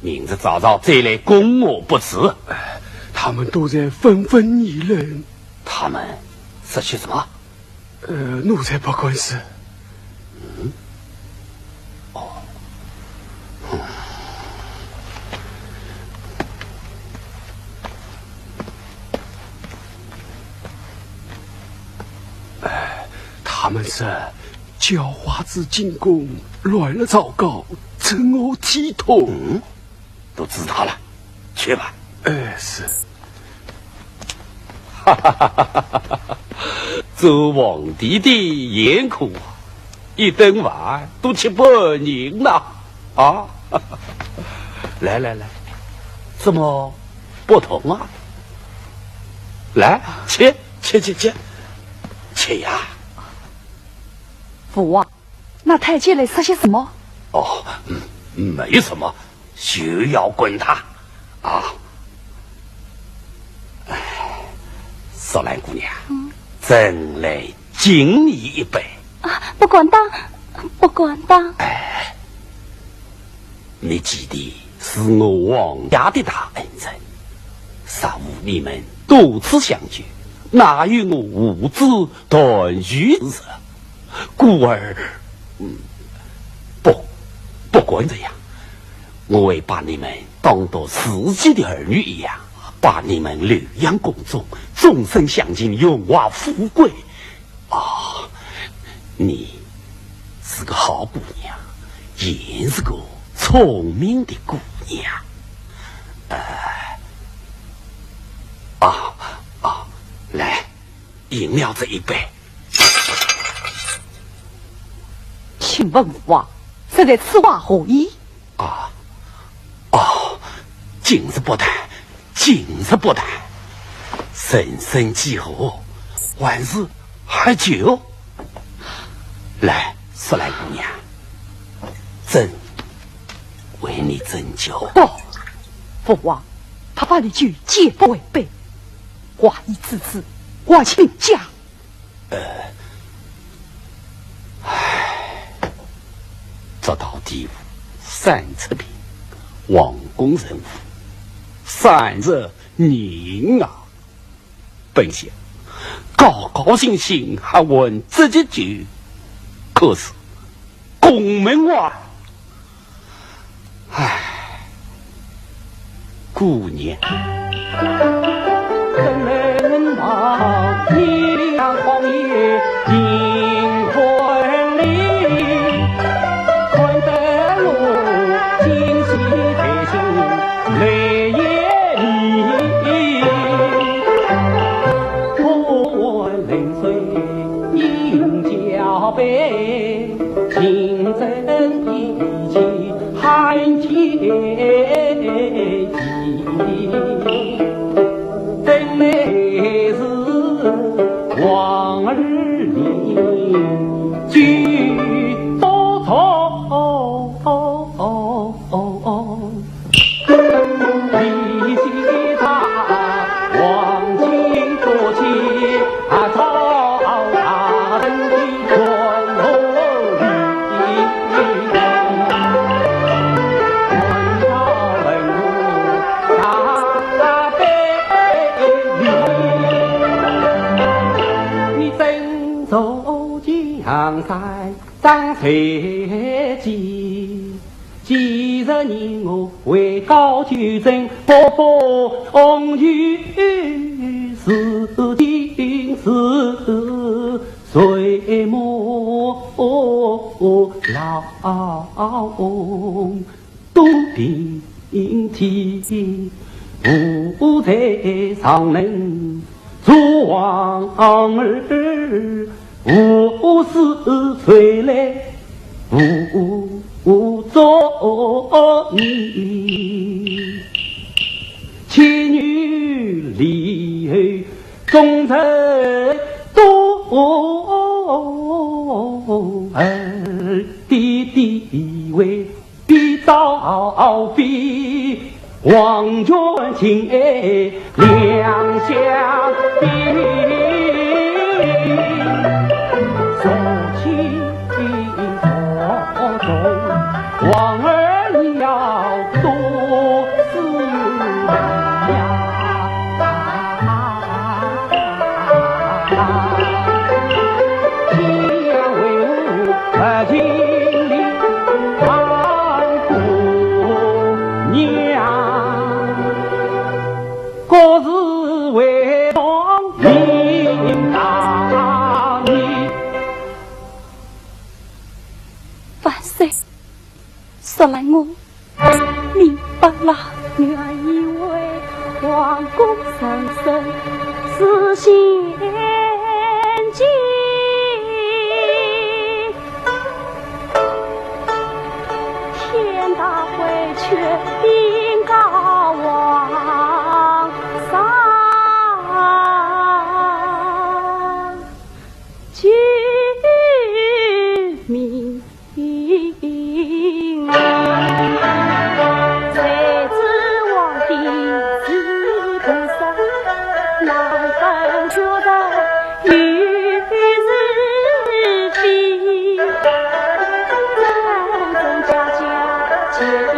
明日早朝再来供我不迟。呃，他们都在纷纷议论。他们说些什么？呃，奴才不敢说。嗯？ 哦。嗯。哎，他们说叫花子进宫，乱了朝纲，成何体统。嗯，都知道了，去吧。哎，是。 做皇帝的严酷啊，一顿饭都吃半人了啊！来来来，怎么不动啊？来，吃吃吃吃，吃呀！父王，那太监来说些什么？哦，嗯，没什么， 休要管他啊。哎，索兰姑娘，嗯。朕来敬你一杯。啊，不敢当，不敢当。哎，你姐弟是我王家的大恩人，上午你们多次相救，哪有我无知 断续之日。故而，嗯，不，不管怎样，我会把你们当作自己的儿女一样，把你们留养宫中，终身享尽荣华富贵。啊，你是个好姑娘，也是个聪明的姑娘。呃，啊，啊，来， 饮了这一杯。请问父王，现在此话何意？啊，哦，今日不谈，今日不谈。人生几何，还是喝酒。来，索兰姑娘，朕为你斟酒。不，父王，他把你酒见不为杯，话已至此，还请讲。 呃，唉，这道题目三尺平，王公人物，三尺银啊！本想高高兴兴喝完这杯酒，可是宫门外，唉，姑娘。真乃是王儿你举不错。你正坐江山掌谁？几日你我位高九层，不不红于是今是岁末老都平替，无才尚能助王儿，无事谁来无助你？千女里后忠臣多，儿的地位 比朝比王权情爱两相比，重情重重，王儿你要多思量。 万岁，说来我 明白了。女儿以为皇宫神圣是仙境，天大规矩禀告皇上，救命！ 谁知皇帝是菩萨，哪能觉得有是非？正正假假见一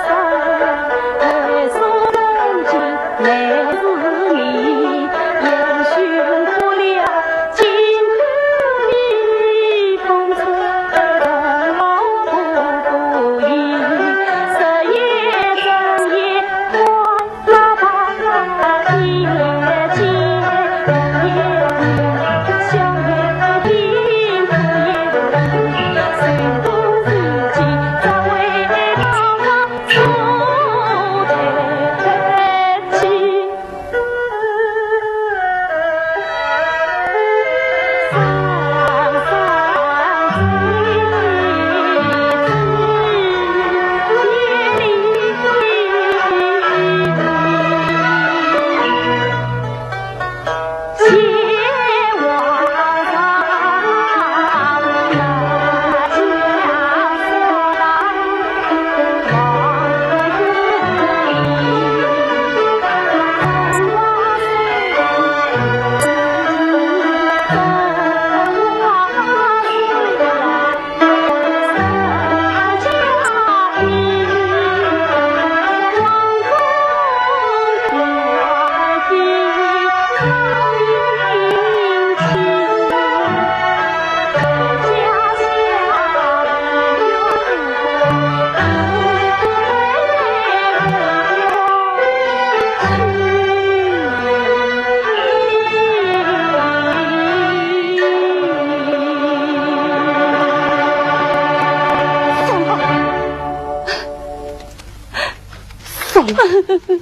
声，为所曾经乃是你，英雄不了 算了，你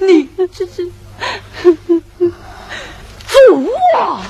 这是做啊！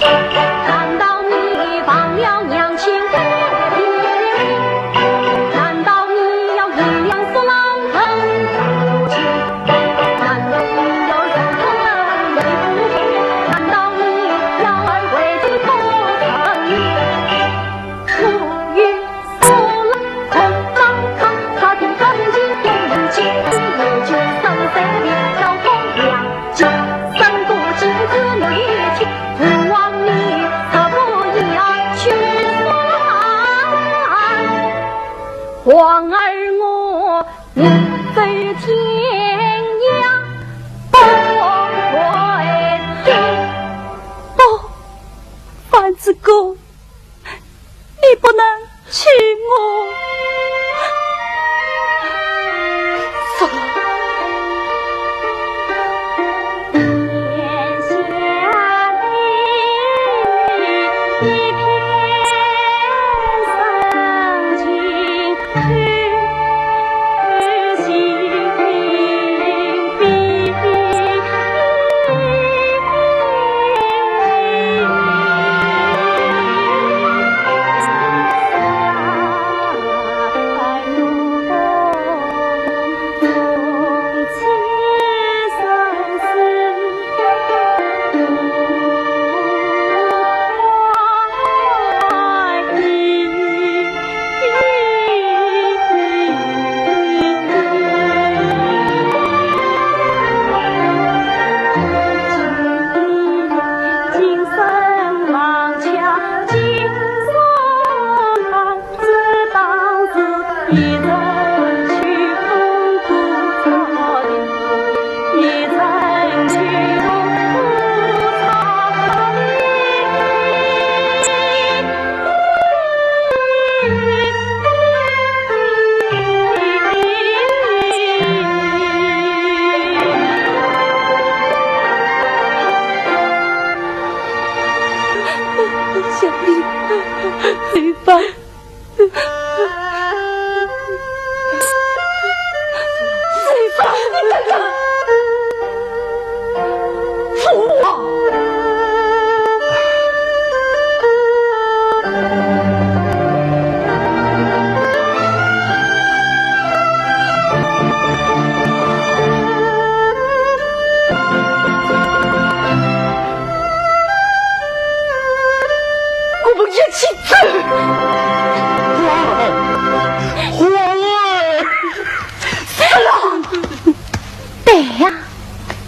呀，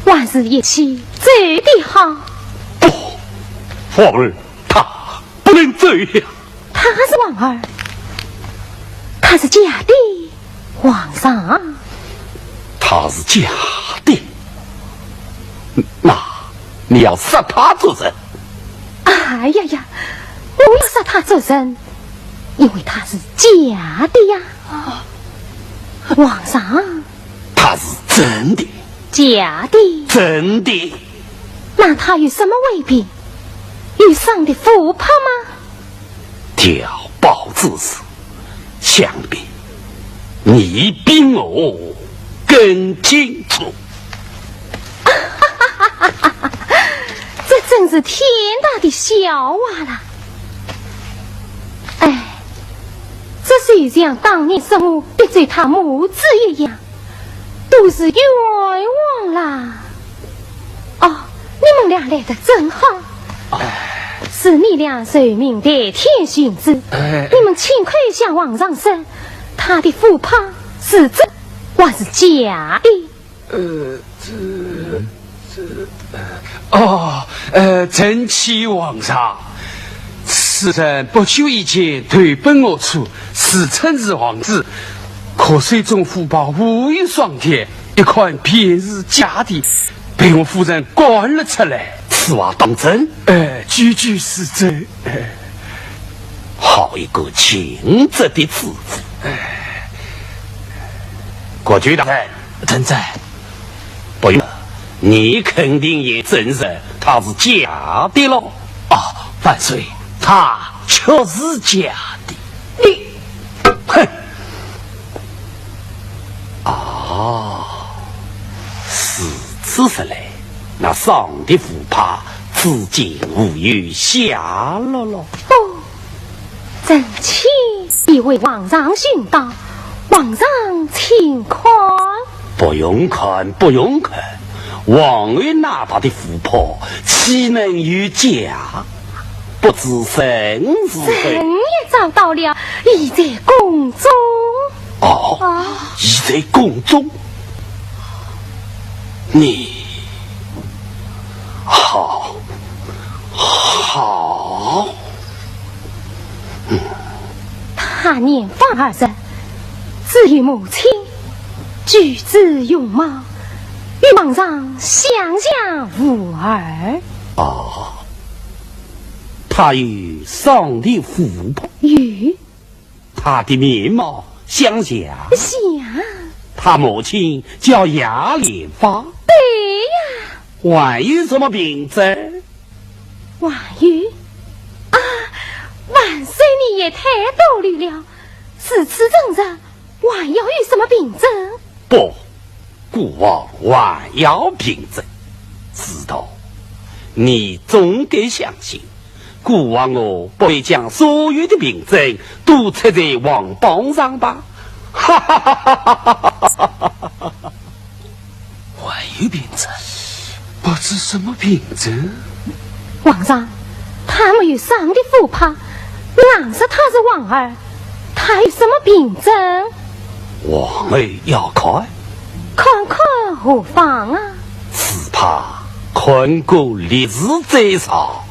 还是一起走的好。不，皇儿，她不能走呀。她是皇儿，她是假的，皇上。她是假的？那你要杀她做甚？哎呀呀，我要杀她做甚？因为她是假的呀。皇上。 她是真的。假的。真的。那她有什么胃病？有上的腹帕吗？调包之事，想必你比我更清楚。这真是天大的笑话了。哎，这就像当年是我逼走她母子一样， 都是冤枉啦。哦，你们俩来得正好。是你俩受命代天巡视，哎。你们亲口向皇上说，她的腹帕是真还是假的？呃，这，这，哦，呃，臣启皇上，此人不久以前投奔我处，自称是皇子，可手中腹帕无有双条， 一看便是假的，被我夫人赶了出来。此话当真？哎，句句是真。哎。好一个尽职的知府！哎。国舅大人。臣在。不用了，你肯定也承认她是假的喽。啊，万岁，她确是假的。你，哼！ 哦，如此说来，那上的腹帕至今无有下落了。哦，臣启已为皇上寻到，皇上请看。不用看，不用看，皇后那把的腹帕岂能有假？ 不知谁是谁。人也找到了，已在宫中。哦，啊。已在宫中。你，好，好。她年方二十，至于母亲，举止容貌，与皇上相像无二。哦。 她与上的腹帕？与？她的面貌相像？像。她母亲叫杨莲花？对呀。还有什么凭证？还有？啊，万岁你也太多虑了，如此证人，还要有什么凭证？不， 孤王还要凭证。知道，你总该相信，孤王我不会将所有的凭证都贴在皇榜上吧？哈哈哈哈哈哈！还有凭证？不知什么凭证？皇上，她没有上的腹帕，硬说她是皇儿，她有什么凭证？ 皇后要看？看看何妨啊？只怕看过历史再造，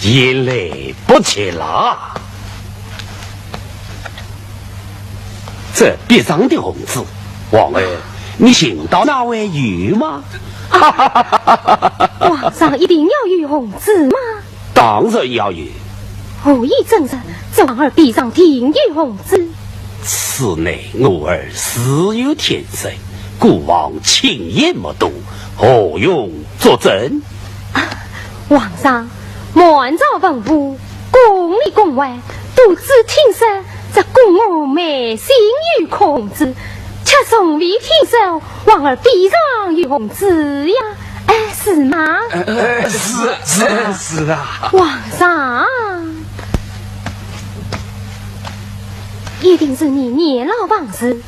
也来不及了。这壁上的红纸，皇后，你寻到那位有吗？皇上一定要有红纸吗？ 当然要有。何以证实这皇儿壁上定有红纸？此乃我儿自有天证，孤王亲眼目睹，何用作证？啊，皇上，满朝文武，宫里宫外，都只听说这宫外满信有红纸，却从未听说 皇儿壁上有红纸呀，哎，是吗？呃，是，是，是啊。皇上，一定是你年老忘事，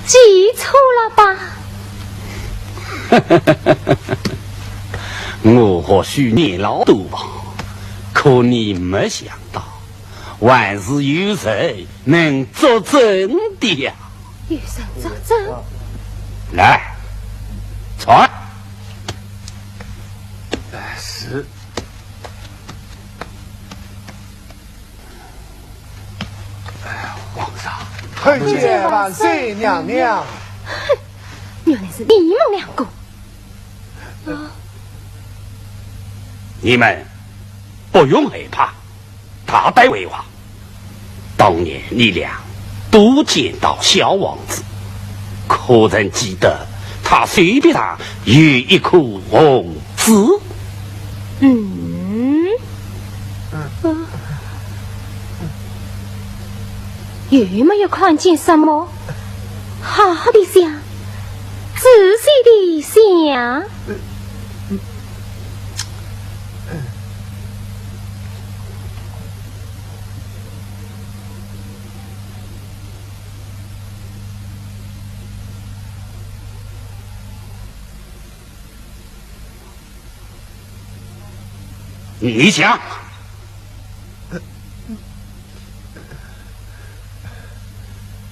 记错了吧？我或许年老多忘，可你没想到，还是有人能作证的呀。有人作证？来，传。哎呀，皇上，参见万岁娘娘。哼，原来是你们两个。你们不用害怕，大胆回话。当年你俩都见到小王子，可曾记得他手臂上有一颗红子？嗯。 有没有看见什么？好好地想，仔细地想。你讲。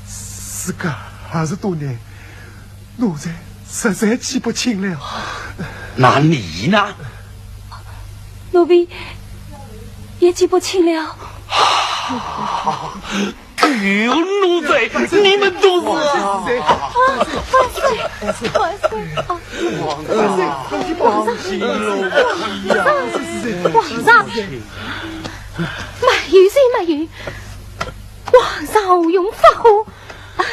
事隔二十多年，奴才实在记不清了。那你呢？奴婢也记不清了。狗奴才，你们都是……万岁！万岁！皇上！ 没有是没有，皇上何用发火？啊，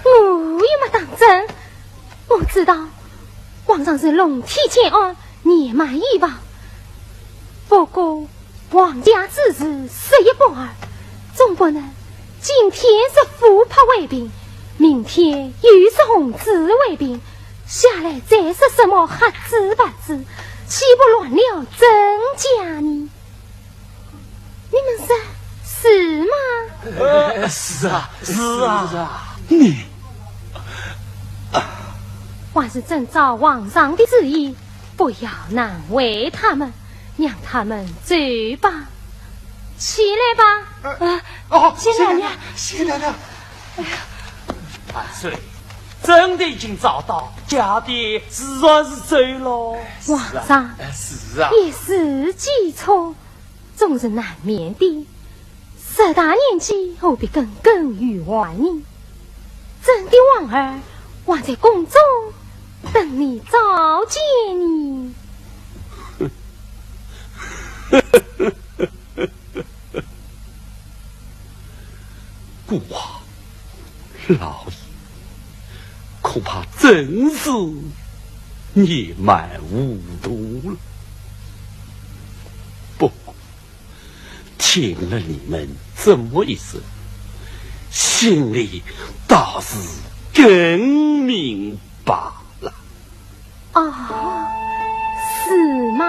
我又没当真。我知道皇上是龙体欠安，年迈已亡。不过皇家之事，说一不二，总不能今天说富婆为凭，明天又说红子为凭，下来再说什么黑子白子，岂不乱了阵脚呢？ 你们说是吗？呃，是啊，是啊。是啊。你……啊。还是遵照皇上的旨意，不要难为他们，让他们走吧。起来吧。呃，呃，哦，谢谢娘娘。谢谢娘娘。哎呀，万岁，真的已经找到，假的自然是走喽。皇上，哎，是啊。一时记错， 总是难免的。偌大年纪，何必耿耿于怀呢？朕的皇儿还在宫中等你召见呢。孤王，老爷，恐怕真是年迈糊涂了。不过， 听了你们这么一说，心里倒是更明白了。啊，是吗？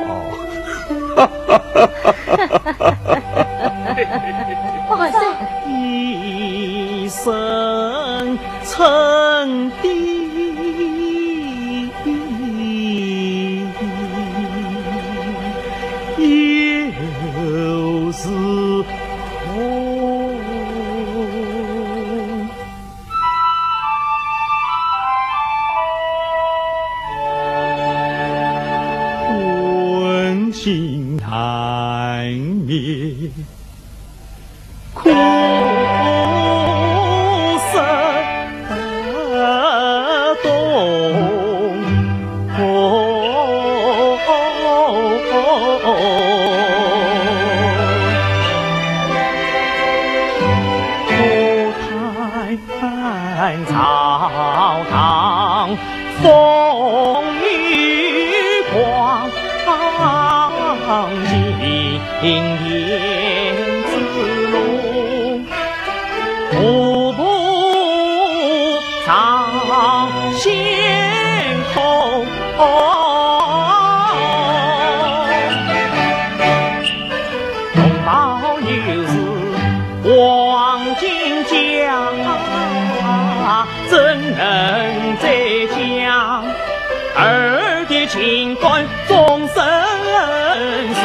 哦。皇上。一声称帝。 又是痛。困境难免。 苦涩冬。古代朝堂 风雨狂，金殿之龙，步步上星空。同胞又是黄金甲， 怎能再讲？儿的情感终身诉，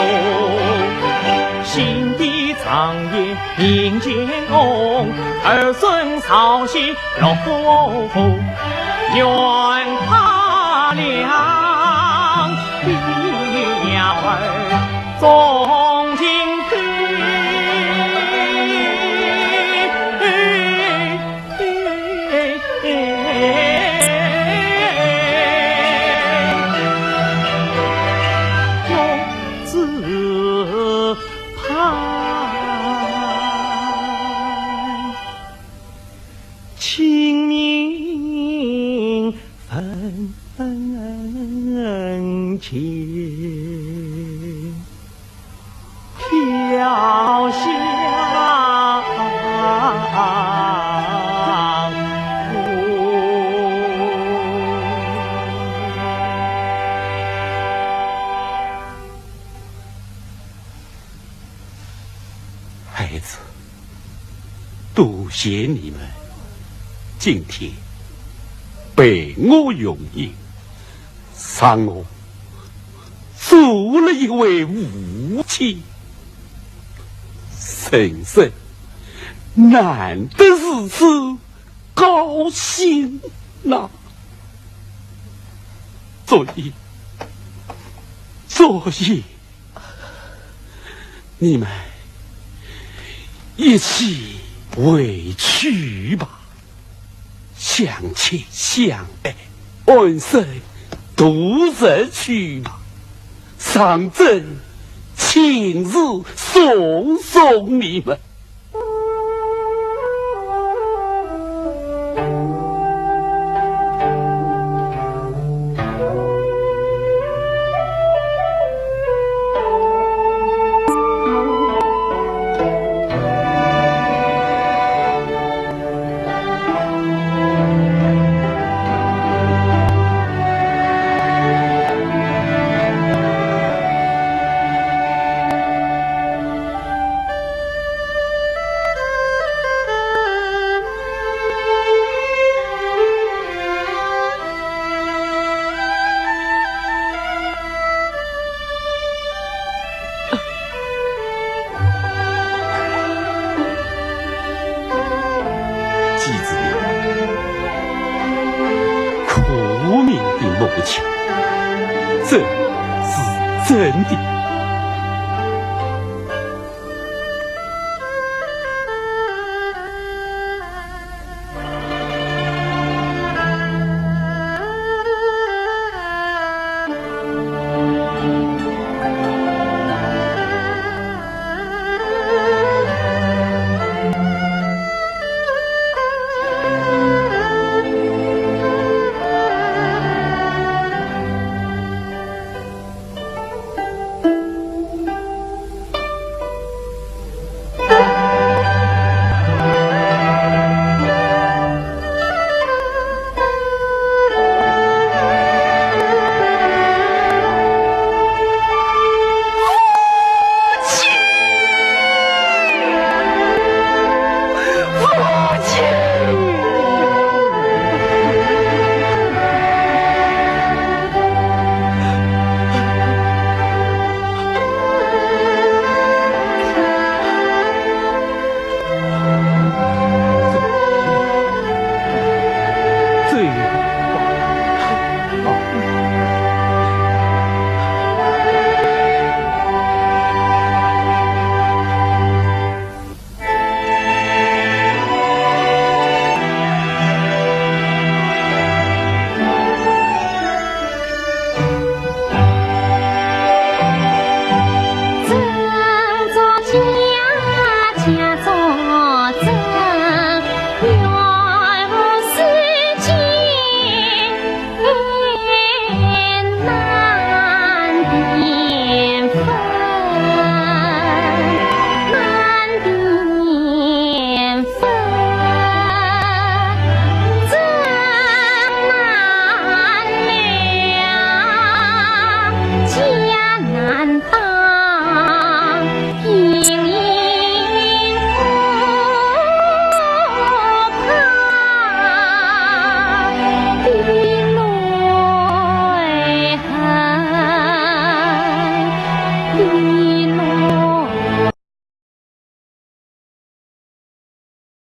新的长夜映乾坤，儿孙朝夕落花后，愿他俩飘香。孩子，多谢你们今天陪我用刑，让我做了一回父亲，人生难得如此高兴呐。所以，所以， 你们一起回去吧，相亲相爱，安身度日去吧。上阵亲自送送你们。 记住了，苦命的母亲，这是真的。